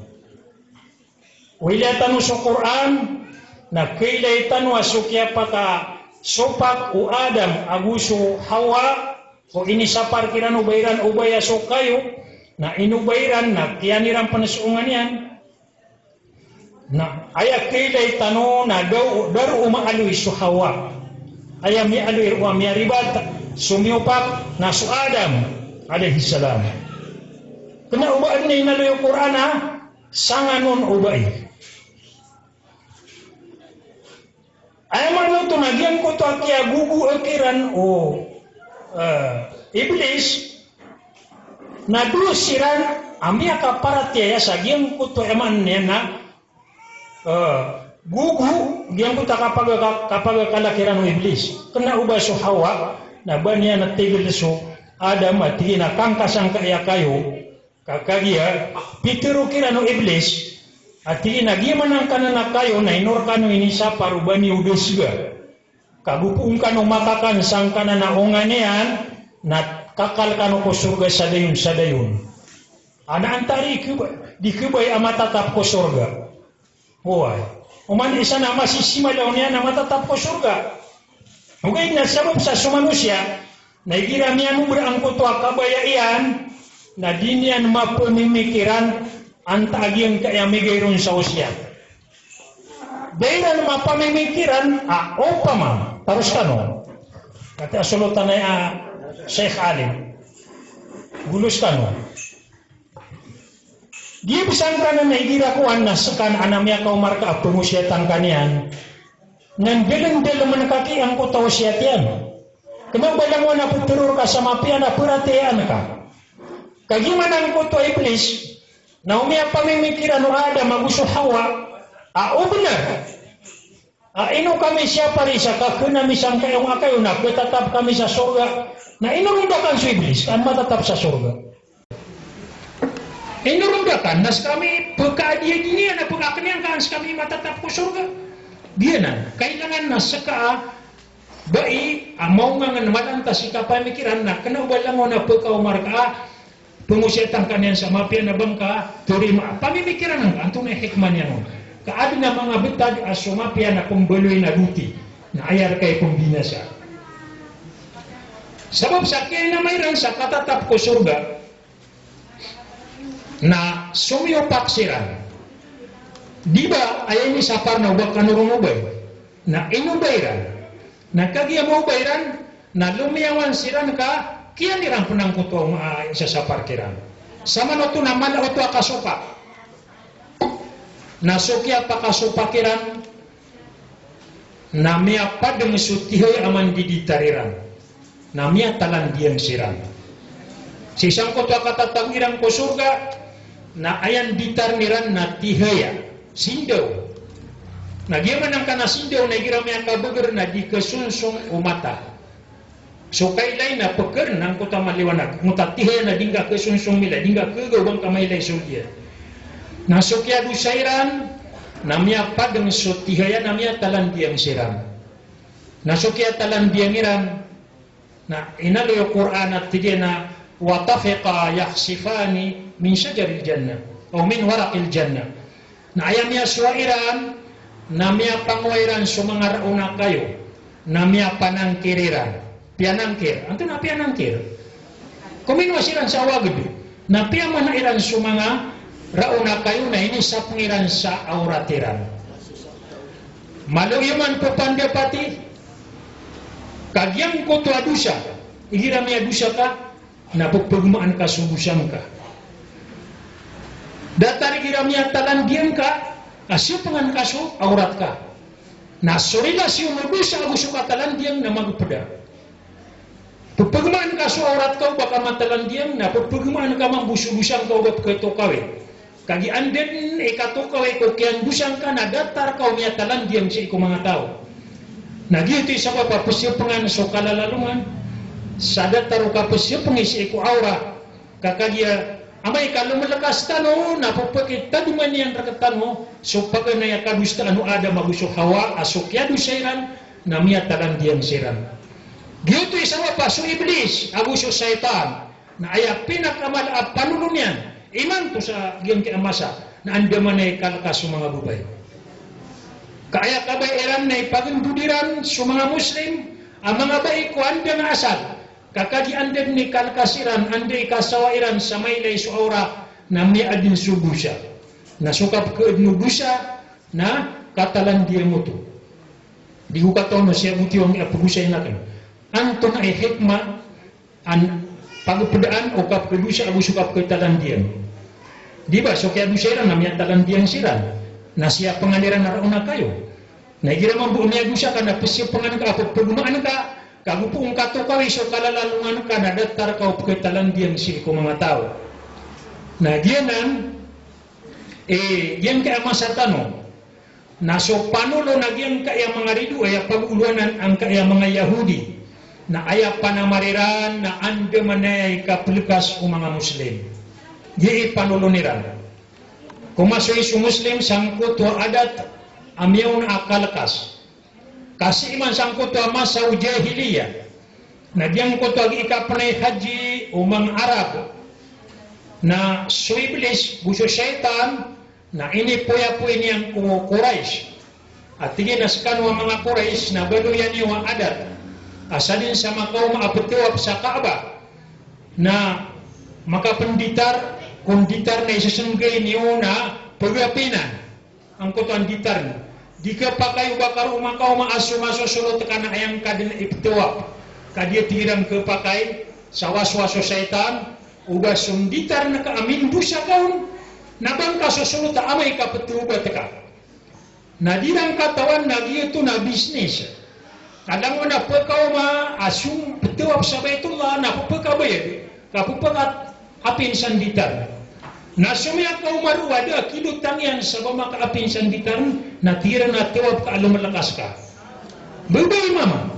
O ilaya tano so Qur'an, na kailay tano a so kiyapakasopak o Adam ago so Hawa, ko inisapar kiran o ba iran o baya so kayo, na ino ba iran, na kiyan iran pen so onga niyan. Na aya kailay tano na daw, daro o maaloy so Hawa. Aya miyaaloy roo a miyaribat, so miyopak, na so Adam alayhis salam. Kena o ba aden a inaloy o Qur'an a sangan on o bai. Aya maana oto na giyangkoto a kiyagogoa kiran o, eh, Iblis, na dowa siran a miyakaparatiyaya sa giyangkoto, aya maana niyan na, eh, gogo, giyangkoto a kapaga-, kapagakala kiran o Iblis. Kena o ba so Hawa, na ba niyan a tigel so Adam a tig iyan a kangka sangkai a kayo, ka kagiya pitharo kiran o Iblis a tig iyan a giya man angkanan a kayo na ino rekano inisapar o ba niyo desga. Ka go poon kano makakan sangkanan a onga niyan, na kakal kano ko sorga sa dayon sa dayon. Ana antaa i keba-, di kebaya a matatap ko sorga. Oway. Oman i isa na masisimalaw niyan a matatap ko sorga. Ogaid na sabap sa so manosiya, na igira miyanobra angkoto a kabaya iyan, na di niyan mapamimikiran antaa giyangkaya migay ron sa wasiyat. Da iran mapamimikiran a opama, taros kano. Katii a solotan aya a Sheikh Alim. Golos kano. Giya bes angkanan a igira kowan na sekan a miyakaoma rka a pengosiyatan ka niyan. Na ndalendalemen ka ki angkoto a osiyat iyan. Kena o ba langon a petharo rka sa mapiya na paratiyayaan ka. Kagiya man angkoto a Iblis, na o miyapamimikiran o Adam ago so Hawa a o benar a ino kami siyapari sa kakena mi sangkai a onga kayo na ketatap kami sa sorga. Na inorondakan so Iblis ka an matatap sa sorga. Inorondakan na sekami pekaadiyadi niyan a pekakeniyan ka an sekami matatap ko sorga. Giyanan, kailangan na seka a bai a maongangen malantas i kapamikiran na kena o ba langon a pekaoma rka a pengosiyatan ka niyan sa mapiya na ba ngka torimaa. Pamimikiran angka antonaa i hikmah niyan on. Ka aden a manga betad a so mapiya na pembaloy na doti. Na aya reka i pembinasa. Sabap sa kiyainama iran sa katatap ko sorga, na somiyopak siran. Di ba, aya inisapar na oba kano ron obay. Na inoba iran. Na kagiya maoba iran, na lomiyawan siran ka kiyan iran pen angkoto a, ah, isasapar kiran. Samanoto na mala oto a kasopak. Na so kiyapakasopak iran, na miyapadeng so tihaya a mandiditar iran. Na miyatalandiyang siran. Sii sangkoto a katatago iran ko sorga, na aya nditarn iran na tihaya, sindaw. Na giya man angkana sindaw na igira miyakabeger na di kesonsong o mata. So kailay na pekern angkoto a maliwanag. Angkoto a tihaya na di ngka kesonsong milay, di ngka kegaw ba ngka mailay so giya. Na so kiyadosa iran, na miyapadeng so tihaya na miyatalandiyang siran. Na so kiyatalandiyang iran, na inaloy o Qur'an a tig iyan a, "Wa tafiqa yakhsifani min shajaril jannah, aw min waraqil jannah." Na aya miyasowa iran, na miyapangowa iran so manga raon a kayo, na miyapanangkir iran. Piyanangkir. Antonaa piyanangkir? Kominowa siran sa waged. Na piyamana iran so manga raon a kayo na inisapeng iran sa awrat iran. Malo iyo man pepandapati, ka giyangkoto a dosa, igira miyadosa ka, na pepegemaan ka so dosa ngka. Datar igira miyatalandiyang ka, a siyopengan ka so awrat ka. Na so relasyon o dosa ago so katalandiyang na magepeda. Pepegemaan ka so awrat ka o ba ka matalandiyang, na pepegemaan ka mambo so dosa ngka o ba peketokawi. Kagiya anda den i katokawi ko kiyandosa ngka na datar ka o miyatalandiyang sii ko manga taw. Na giyoto i sabap a pesiyopengan so kalalalongan, sa datar o kapesiyopengi sii ko awrat. Ka kagiya amay ka lomelekas tano na pepekitadoman iyan rektano so paganay a kadosaan o Adam ago so Hawa a so kiyadosa iran na miyatalandiyang siran. Giyoto i sabap a so Iblis ago so shaytan na aya pinakamala a panolon iyan imanto sa giyangkai a masa na andamanaya i kalekas o manga babay. Ka aya kabaya iran na ipagendod iran so manga Muslim a manga bai ko anda nga asal. Ka kagiya anda den i kalekas iran, anda i kasawa iran sa mailay so awrat na miyaadn so dosa. Na so kapekeadn o dosa na katalandiyang oto. Di ko katawan o siya bo tiyo angkai a pegosayin aken. Antonaa i hikmah an pagepedaan o kapekedosa ago so kapeketalandiyang. Di ba, so kiyadosa iran na miyatalandiyang siran. Na siyapengan iran a raon a kayo. Na igira mambo miyadosa ka na pesiyopengan ka, pepegemaan ka, ka go poon katokawi so kalalalongan ka na datar ka o peketalandiyang sii ko manga taw. Na giyanan, eh, giyangkai a masa tano, na so panolon a giyangkai a manga rido, aya pagolowanan angkai a manga Yahudi, na aya panamar iran na andamanaya i kapelekas o manga Muslim. Giya i panolon iran. Komasoy so Muslim sangkoto a adat a miyaona a kalekas. Ka sii man sangkoto a masa o jahiliya, na giyangkoto a gii kapenay haji o manga Arab, na so Iblis go so shaytan, na inipoyapoy niyan ko Quraysh. A tig iyan a sekano a manga Quraysh na baloya niyo a adat a sadn sa makaoma a petawaf sa Kaaba na makapenditar, ko nditar na isesenggay niyo na pegapinan. Angkoto a nditar na di kepakay o ba ka roo makaoma a so masosolot ka na aya ngka den ipetawaf. Ka di, tig iran, kepakay sa waswas o shaytan o ba so nditar na ka a mindosa ka on na ba ngka sosolot a amay ka petawaf ka. Na di iran katawan na giyoto na business. Ka langon a pekaoma a so petawaf sa Baitullah na pepekabayad, ka pepekaapin sa nditar. Na so miyakaoma roo a da a kilotang iyan sa ba makaapin sa nditar, na tig iran a tawaf ka a lomelekas ka. Babay mama.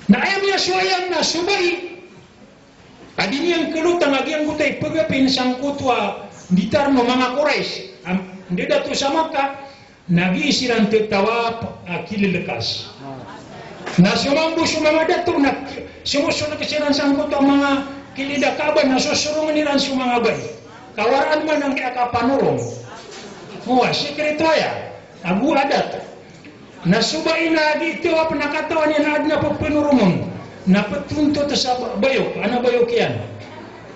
Na aya miyasowa iyan na so bai a di niyan kelotang a giyangkoto i pegapin sangkoto a nditar o manga Quraysh, a ndadato sa Makkah, na gii siran tetawaf a kilelekas. Na so mambo so manga dato na somosolek siran sangkoto a manga kilid a Kaaba na sosorongen iran so manga bai. Ka waraan man angkai a kapanorong. Wa, sikreto aya ago adat. Na so bai na di tiyawap na katawan iyan a adn a pphanorongon, na pthontot sa ba-, bayok, ana bayok iyan.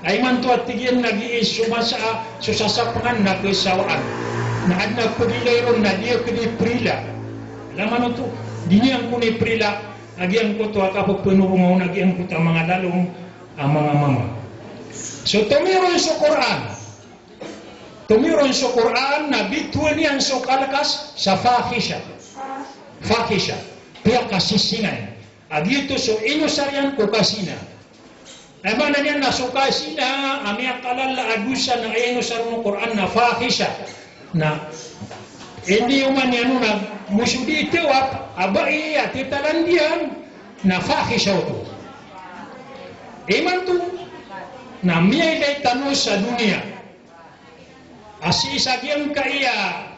Ay imanto a tig iyan na gii so masa, so sasapangan na khasawaan. Na adn a pagilay ron na di akn iprila. Alam ano to, di niyan kon iprila a giyangkoto a kapphanoronga on a giyangkoto a manga lalong a manga mama. So tomiron so Qur'an. Tomiron so Qur'an na bitowan iyan so kalkas sa fahisha. Fahisha. Piyakasisingay. A giyoto so inosar iyan ko kazina. Aya maana niyan na so kazina a miyakalala a dosa na aya inosar o Qur'an na fahisha. Na iniyoman iyan on na mo so di tiyawap a bai a titalandiyan na fahisha oto. Imanto na miyailay tano sa doniya a sii sa giyangkaya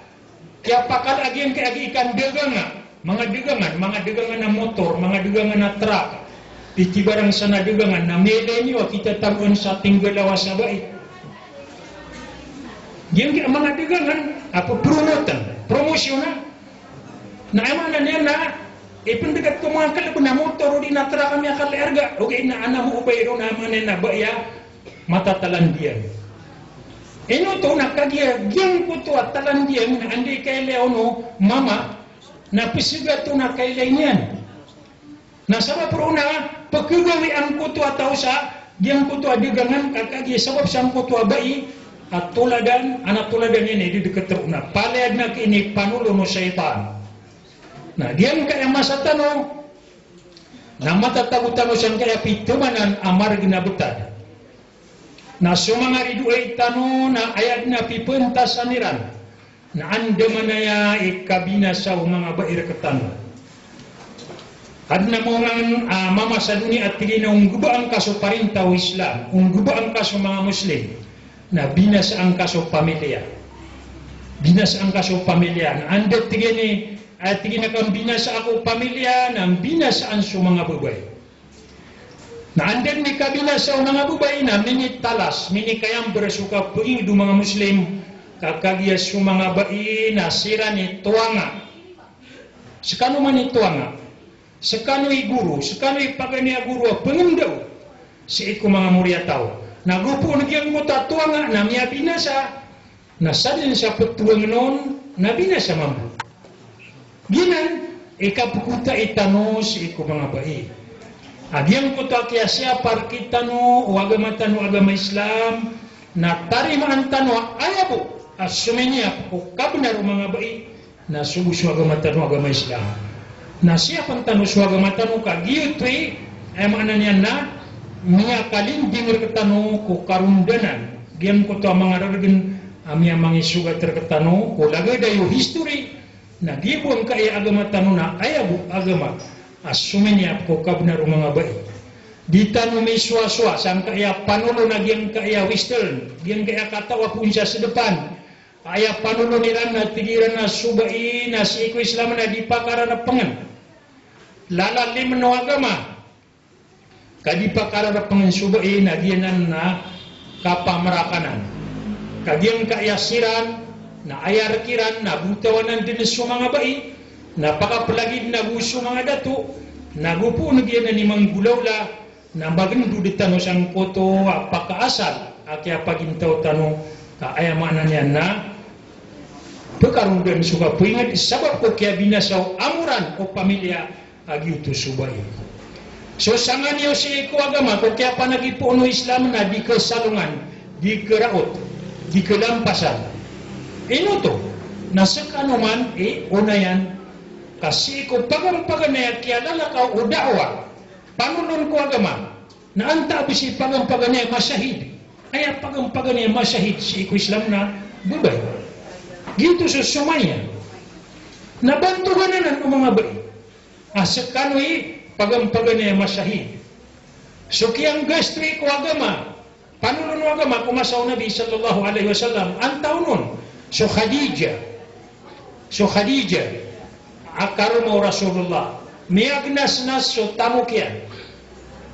kiyapakala a giyangkaya a gii kandaganga, manga dagangan, manga dagangan a motor, manga dagangan a truck, pitibarang san a dagangan, na miyailay niyo a kitatagoan sa tinggalawa sa bai. Giyangkaya manga dagangan a ppromotan, promosyonan. Na aya maana niyan na ipndgat ko manga kalb na motor odi na truck a miyakalala i arga, ogaid na ana mo o bai ron, aya maana niyan na bai a matatalandiyan. Ino oto na kagiya giyangkoto a talandiyan na anda i kailay on o mama, na pzaga oto na kailay niyan. Na sabap roo na pkhagawi angkoto a taw sa giyangkoto a dagangan ka kagiya sabap sangkoto a bai a toladan, ana toladan iyan i didkt roo na palaya dn a kinipanolon o shaytan. Na giyangkaya masa tano na matatago tano sangkaya pithamanan a margn a btad. Na so manga ridoay tano na aya dn a pipntasan iran na andamanaya i kabinasa o manga bai rktano. Adn a mawngan a mama sa doniya a tig iyan a o nggbaan ka so parinta o Islam, o nggbaan ka so manga Muslim, na binasaan ka so pamilya. Binasaan ka so pamilya. Na anda tig iyan i, a tig iyan a kambinasa ako pamilya, na mbinasaan so manga babay. Na anda dn i kabinasa o manga babay na minitalas, minikayambar so kapngd o manga Muslim, ka kagiya so manga bai na siran i toanga. Skano man i toanga. Skano i goro, skano i paganay a goro a pngndaw sii ko manga mori a taw. Na go poon giyangkoto a toanga na miyabinasa, na sadn sa ptoangn on na binasa mambo. Giyanan i kapkota i tano sii ko manga bai. A giyangkoto a kiyasiyapa rktano o agama tano a agama Islam, na tarimaan tano a aya bo a sominiyap ko kabnar o manga bai, na so bo so agama tano a agama Islam. Na siyapn tano so agama tano ka giyoto i, aya maana niyan na miyakalinding rktano ko karondanan giyangkoto a manga rargn a miyamangisogat rktano ko lagid aya o history. Na giya bo angkaya agama tano na aya bo agama a sominiyap ko kabnar o manga bai. Di tano misowasowa sangkaya panolon a giyangkaya Western, giyangkaya kataw a poon sa sdpan. Aya panolon iran na tig iran a so bai na sii ko Islam na di pakararapngn. Lalalim o agama. Ka di pakararapngn so bai na giyanan na kapamrakanan. Ka giyangkaya siran na aya rk iran na botawanan dn so manga bai, na pakaplagid na go so manga dato, na go poon giyanan i manggolawla, na magndod tano sangkoto a pakaasal a kiyapagintaw tano, ka aya maana niyan na pkarondan so kapoingd sabap ko kiyabinasa o amoran o pamilya a giyoto so bai. So sangani o sii ko agama ko kiyapanagipoon o Islam na di kasalongan, di karaot, di kalampasan. Ino oto? Na skano man i onayan ka sii ko paganpaganay a kiyalalakaw o da'wah, panolon ko agama, na antaa bo si paganpaganay a mashahid. Aya paganpaganay a mashahid sii ko Islam na babay. Giyoto so Sumayyah. Na bantogan anan o manga bai a skano i paganpaganay a mashahid. So kiyanggasto i ko agama, panolon o agama ko masa o Nabi sallallahu alaihi wasallam, antaa on? So Khadijah. So Khadijah a karoma o Rasulullah. Miyagnasnas so tamok iyan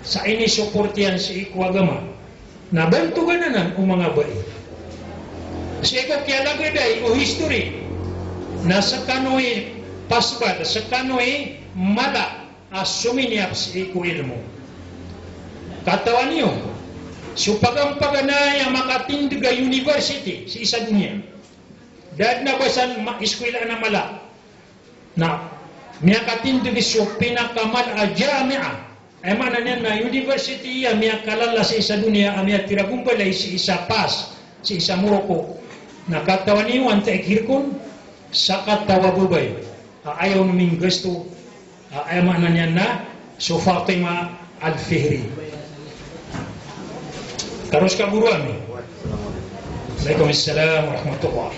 sa inisoport iyan sii ko agama. Na bantogan anan o manga bai. Sii ko kiyalagid o history na skano i pasbad, skano i mala a sominiyap sii ko ilmo. Katawan iyo, so pagampaganay a makatindg a university sii sa doniya, da dn a ba san ma-, iskwilaan a mala. Na miyakatindg so pinakamala a jamia, aya maana niyan na university a miyakalala sii sa doniya a miyatiragombalay sii sa Fas, sii sa Morocco. Na katawan iyo antaa i khirk on? Sakataw a babay a aya on minggasto, a aya maana niyan na so Fatima Al-Fihri. Taros ka goro ami. Alaikum assalam warahmatullah.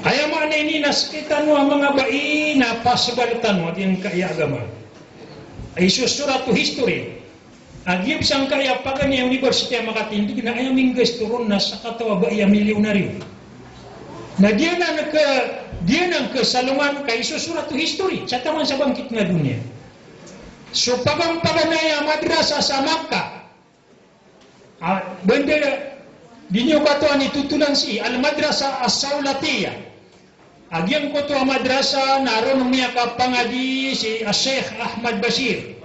Aya maana ini na skitano a manga bai na pasbad tano a giyangkaya agama. Isosorat o history a giyangkaya paganay a university a makatindg na aya minggasto ron na sakataw a bai a milyonaryo. Na di anan ka, di anan ka salongan ka isosorat o history sa taman sa bangkit a doniya. So pagampaganay a madrasa sa Makkah. Ah, banda di niyo katoan i totolan sii, Al-Madrasa As-Sawlatiya. A giyangkoto a madrasa na roo miyakapangadi si Sheikh Ahmad Bashir.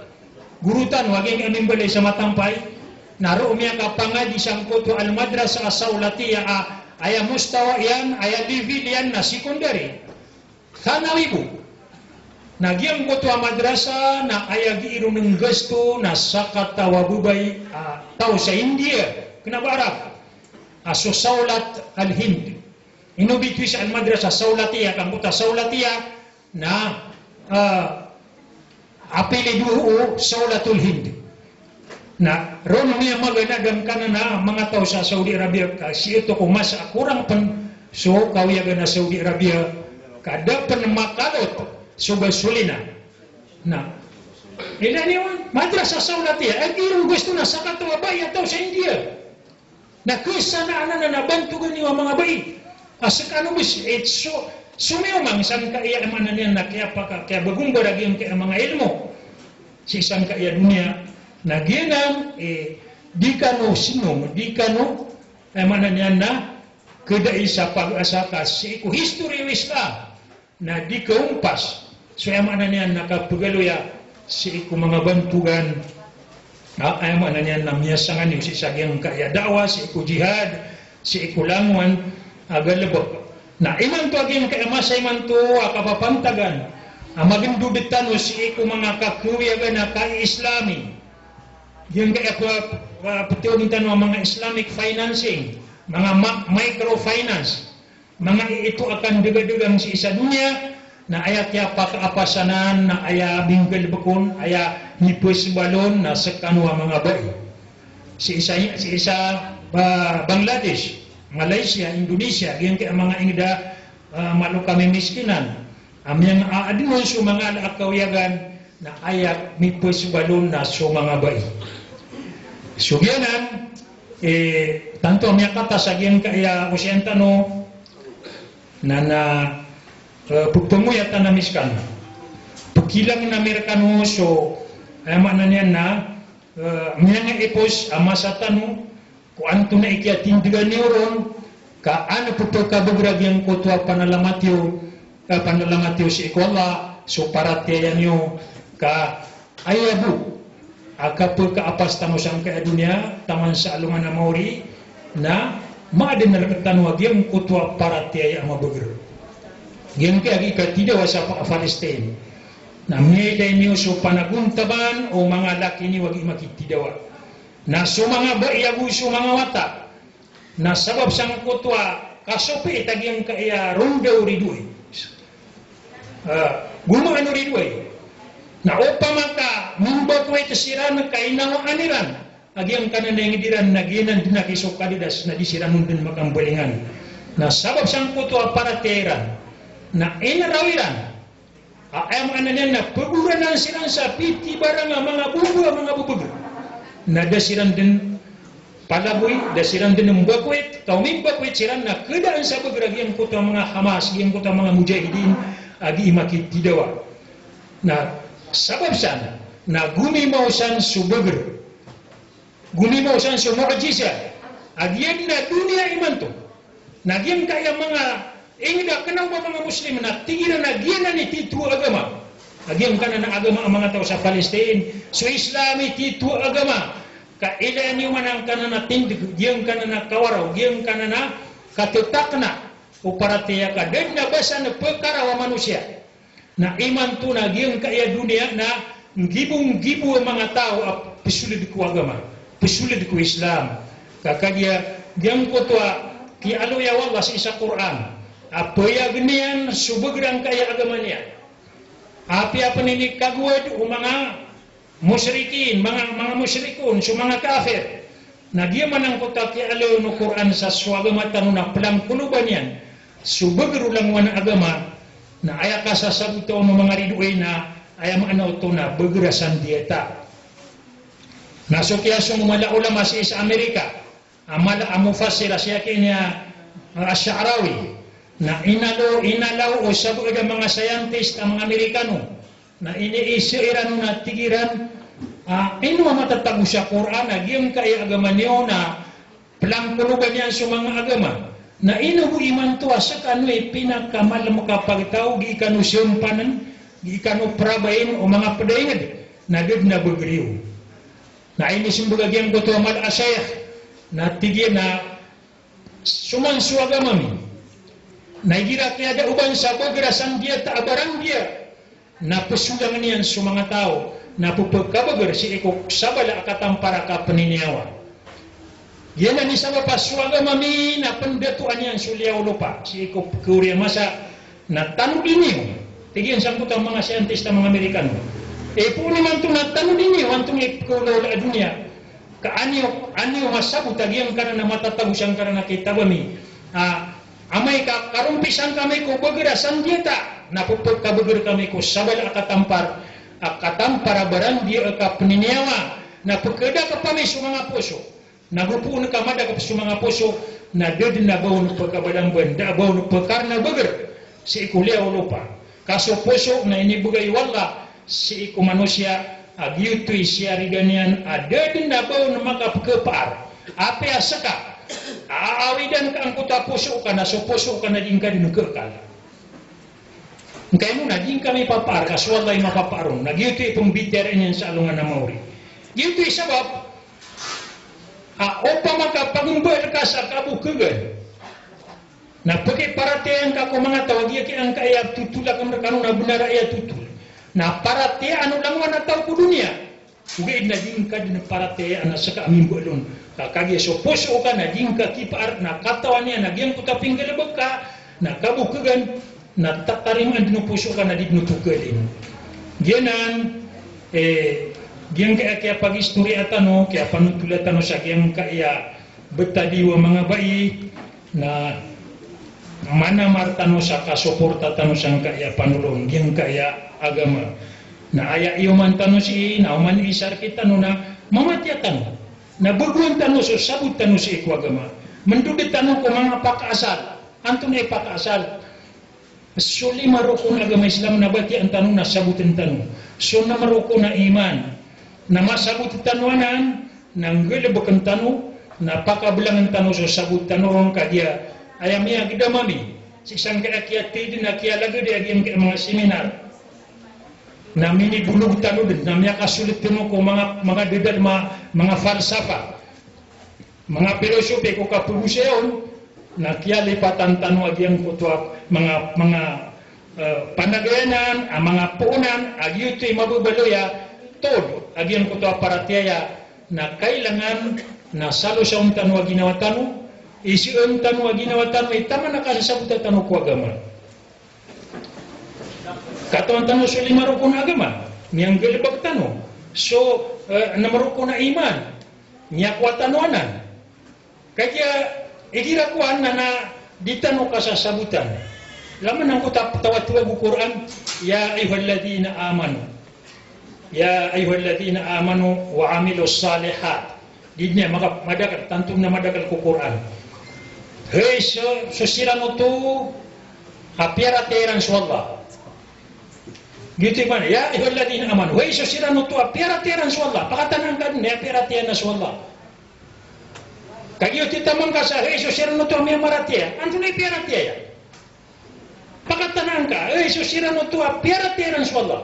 Goro tano a giyangkai a mimbalay sa Matampay. Na roo miyakapangadi sangkoto Al-Madrasa As-Sawlatiya a, aya mustawa iyan, aya level iyan na secondary. Thanawi bo. Na giyangkoto a madrasa na aya gii ron nggasto na sakataw a babay a taw sa India, kna ba Arab, a so Sawlat Al-Hind. Ino bitowan sa Al-Madrasa Sawlatiya, kangkoto a Sawlatiya na, ah, apelido o Sawlatul Hind. Na roo miyamaganadang kanan a manga taw sa Saudi Arabia ka sii oto ko masa a korang pn so kawiyagan a Saudi Arabia ka da pn makalot so gasolina. Na ina niyo, Madrasa Sawlatiya, aya gii ron nggasto na sakataw a bai a taw sa India. Na khasanaan anan a bantogan iyo a manga bai a skano bs, eh, so, somiyomang sangkaya, aya maana niyan na kiyapaka, kiyabagombar a giyangkaya manga ilmo sii sangkaya doniya. Na giyanan, eh, di kano snom, di kano, aya maana niyan na khadai sa pag-asa ka sii ko history o Islam na di kaompas so, aya maana niyan na kapagaloya sii ko manga bantogan a, aya maana niyan na miyasangan iyo sii sa giyangkaya da'wah, sii ko jihad, sii ko langowan a galbk. Na imanto a giyangkaya masa imanto a kapapantagan a magndod tano sii ko manga kakawiyagan a ka-Islami. Giyangkaya pa, pa, ptawagn tano a manga Islamic financing, manga ma-, microfinance. Manga ito a kandagadagang sii sa doniya, na aya kiyapakaapas anan, na aya binggalbk on, aya mipasbal on, na skano a manga bai. Sii sa, sii sa, ba, Bangladesh, Malaysia, Indonesia, giyangkaya manga ingd a, ah, malo kamimiskinan. A miyangaadn on so manga ala a kawiyagan, na aya mipasbal on na so manga bai. So giyanan, eh, tanto a miyakata sa giyangkaya osayan tano, na, na, eh, ppangoyatan ami skano. Pkilangn ami rkano so, aya maana niyan na, eh, miyangaipos a masa tano, ko antonaa i kiyatindgan iyo ron, ka an pphakabagr a giyangkoto a panalamat iyo, eh, panalamat iyo sii ko Allah, so paratiyaya niyo, ka aya bo a kapkhaapas tano sangkaya doniya, taman sa alongan a maori, na maadn rktano a giyangkoto a paratiyaya a mabagr. Giyangkaya gii katidawa sa Pa-, Palestine. Na miyailay niyo so panagontaman o manga laki niyo a gii makitidawa. Na so manga bai ago so manga wata, na sabap sangkoto a kasopiit a giyangkaya ronda o ridoay. Ah, gomaan o ridoay. Na opama ka mimbakoit siran ka inawaan iran a giyangkanan a ingd iran, na giyanan dn a kisokadadas, na di siran on dn makambalingan. Na sabap sangkoto a paratiyaya iran, na inaraw iran. A, aya maana niyan na pgoranan siran sa pitibarang a manga bobo a manga bbgr. Na da siran dn palagoy, da siran dn mbakoit, ka o mimbakoit siran na khadaan sa bgr a giyangkoto a manga Hamas, giyangkoto a manga mujahidin a gii makitidawa. Na sabap san na gomimaw san so bgr. Gomimaw san so mu'jiza. A giya dn a doniya imanto. Na giyangkaya manga ingd a kna o ba manga Muslim na tig iran a giyanan i titho a agama. A giyangkanan a agama a manga taw sa Palestine, so Islam i titho a agama. Ka ilaya niyo man angkanan a tindg, giyangkanan a kawaraw, giyangkanan a katetakna o paratiyaya ka da dn a ba san pkaraw a manosiya. Na imanto na giyangkaya doniya na nggibo-nggibo a manga taw a psold ko agama, psold ko Islam. Ka kagiya giyangkoto a kiyaaloya o Allah sii sa Qur'an a payagn iyan so bgr angkaya agama niyan. Apiya pn inikagowad o manga mushrikin, manga, manga mushrikun, so manga kafir. Na giya man angkoto a kiyaaloy o Qur'an sa so agama tano na plangkoloban iyan so bgr o langowan a agama, na aya kasasabota on o manga ridoay na aya maana oto na bgr a sandiyata. Na so kiyasong o mala a ulama sii sa Amerika, a mala a mufassir a siyakiya a, a Sha'rawi, na inalo, inalaw o sabad a manga scientist a manga Amerikano, na iniiza iran on na tig iran a ino a matatago sa Qur'an a giyangkaya agama niyo na plangkoloban iyan so manga agama. Na ino bo imanto a skano i pinakamalm a kapagtaw, gii kano sampanan, gii kano prabain o manga pd a ingd, na da dn a bgr iyo. Na inismbag a giyangkoto a mala a shaykh, na tig iyan a so man so agama mi na igira kiyadaoban sa bgr a sandiyata a barang giya, na psolangn iyan so manga taw, na ppkabgr sii ko sabala a katampar a kapniniyawa. Giyanan i sabap a so agama mi na pndatoan iyan so liyawaw o lopa sii ko pkhaori a masa, na tanodi niyo. Tig iyan sangkoto a manga scientist a manga Amerikano, ipoon imanto na tanodi niyo antonaa i pkhaolaola a doniya. Ka an iyo, an iyo masabot a giyangkanan a matatago sangkanan a kitab ami a amay ka karompisan kami ko bgr a sandiyata, na ppkabgr kami ko sabala a katampar, a katampar a barang giya a kapniniyawa, na pkhadakp ami so manga poso. Na go poon ka madakp so manga poso, na da dn a ba on pkabalamban, da a ba on pkarna bgr sii ko liyawaw o lopa. Ka so poso na inibgay o Allah sii ko manosiya a giyoto i siyariga niyan a da dn a ba on makapkhapaar. Apiya ska a aawidan ka angkoto a poso ka na so poso ka na di ngka dn khakal. Ngka ino na di ngka mipapaar ka so Allah i mapapaar on. Na giyoto i pmbitiyarai niyan sa alongan a maori. Giyoto i sabap a opama ka pagmbal ka sa kabokhagan, na pkiparatiyayaan ka ko manga taw a giya kiyangkaya totol akn rkano na bnar a aya totol. Na paratiyayaan o langowan a taw ko doniya. Ogaid na di ngka dn paratiyayaan a ska a mimbal on. Ka kagiya so poso ka na di ngka kipaar, na katawan iyan a giyangkoto a pinggalbk ka na kabokhagan, na tatarimaan dn o poso ka na di dn oto khalin. Giyanan, eh, giyangkaya kiyapagistoriya tano, kiyapanotola tano sa giyangkaya btad iyo a manga bai, na manamar tano sa kasoporta tano sangkaya panolon, giyangkaya agama. Na aya iyoman tano sii, na oman i sarki tano na mamatiya tano. Na bagoan tano so sabot tano sii ko agama. Mndod tano ko manga pakaasal. Antonaa i pakaasal? So lima rokon a agama Islam na batiyaan tano na sabotn tano. So nem rokon a iman na masabot tano anan, na nggalbkn tano, na pakablangn tano so sabot tano ron. Kagiya aya miyagdam ami sii sangkaya kiyathay dn a kiyalagd a giyangkaya manga seminar, na minibolog tano dn, na miyakasolt tano ko manga, manga dadalm a manga falsafa, manga pilosopi ko kapagosay on, na kiyalipatan tano a giyangkoto a manga, manga, eh, panagayanan a manga poonan a giyoto i mababaloy a tod a giyangkoto a paratiyaya. Na kailangan na salosaon tano a ginawa tano, isaan tano a ginawa tano i taman a kasasabota tano ko agama. Katawan tano so lima rokon a agama, miyanggalbk tano. So, eh, nem rokon a iman, miyakowa tano anan. Kagiya igira kowan na, na di tano kasasabotan. Laman angkoto a ptawatawag o Qur'an, "Ya ayyuhalladhina amanu." "Ya ayyuhalladhina amanu wa amilus salihat." Di dn iya maka-, madakl, tanto na madakl ko Qur'an. Hay so, so siran oto a piyaratiyaya iran so Allah. Giyoto i maana, "Ya ayyuhalladhina amanu." Hay so siran oto a piyaratiyaya iran so Allah. Pakatanaan ka dn, aya piyaratiyaya na so Allah. Kagiya oto i taman ka sa, hay, so siran oto a miyamaratiyaya. Antonaa i piyaratiyaya? Pakatanaan ka, hay, so siran oto a piyaratiyaya iran so Allah.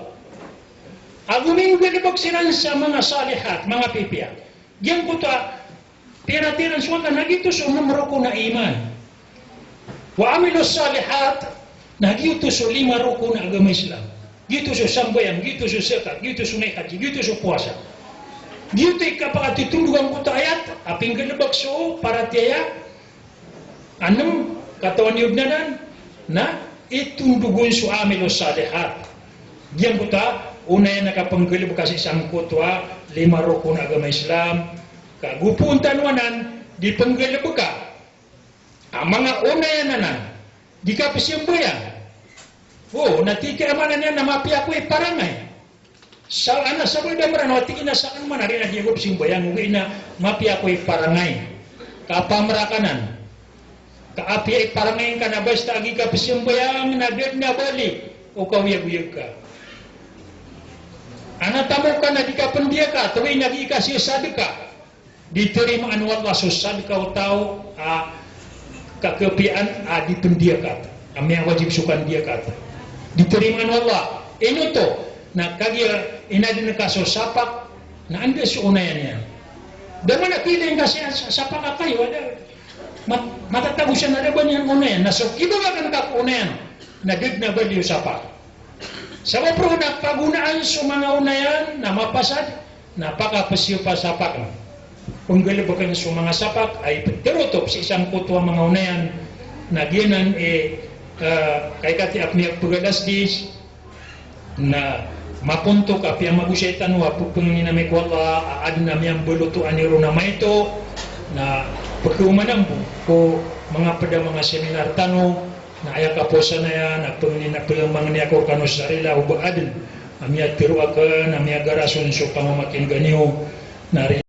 Ago minggalebek siran sa manga salihat, manga pipiya. Giyangkoto a piyaratiyaya iran so Allah na giyoto so nem rokon a iman. Wa amilus salihat, na giyoto so lima rokon a agama Islam. Giyoto so sambayang, giyoto so zakat, giyoto so onay hajji, giyoto so powasa. Giyoto i kapakatitondogan angkoto a ayat a pinggalebek so paratiyaya a nem, katawan iyo den anan, na itondogon so amilus salihat. Giyangkoto a onayan a kapenggalebek a sii sangkoto a lima rokon a agama Islam. Ka gopoon tano anan di penggalebeka a manga onayan anan di kapesambayang. O, na tig ka a maana niyan na mapiya ako i parangay. Sa, ana, sabap da Mranaw a tig iyan a saken man a ri na di ako pesambayang, ogaid na mapiya ako i parangay. Kapamrakanan. Ka apiya i parangay ngka na basta a gii ka pesambayang na da den a bali o kaoyagoyag ka. Ana, tamok ka na di ka pendiyakat, ogaid na gii ka sisadka. Di tarimaan o Allah so sadka o taw a kakapiyaan a di pendiyakat. A miyawajib so kandiyakat. Di tarimaan o Allah. Ino oto, na kagiya inaden ka so sapak, na anda so onayan iyan. Da man a kiilay ngka si sa-, sapak a kayo, ada. Mat-, matatago siyan a da ba niyan onayan. Na so kibagakan ka ko onayan, na da den a bali o sapak. Sabap roo na pagonaan so manga onayan na mapasad, na pakapesiyopa sapak. Penggalebeken so manga sapak a ipetero oto sii sangkoto a manga onayan, na giyanan i, eh, kaikati a pemiyapagalas dis, na mapontok a piyamagosay tano a pepengnin ami ko Allah a aden a miyambaloto a niyo ron a maito, na pekeoman ambo ko manga ped a manga seminar tano, na aya kapowasa niyan, na pengnin a pemangni ako rekano sa rila o ba aden a miyatero aken, a miyagarason so pamamakinega niyo, na ri-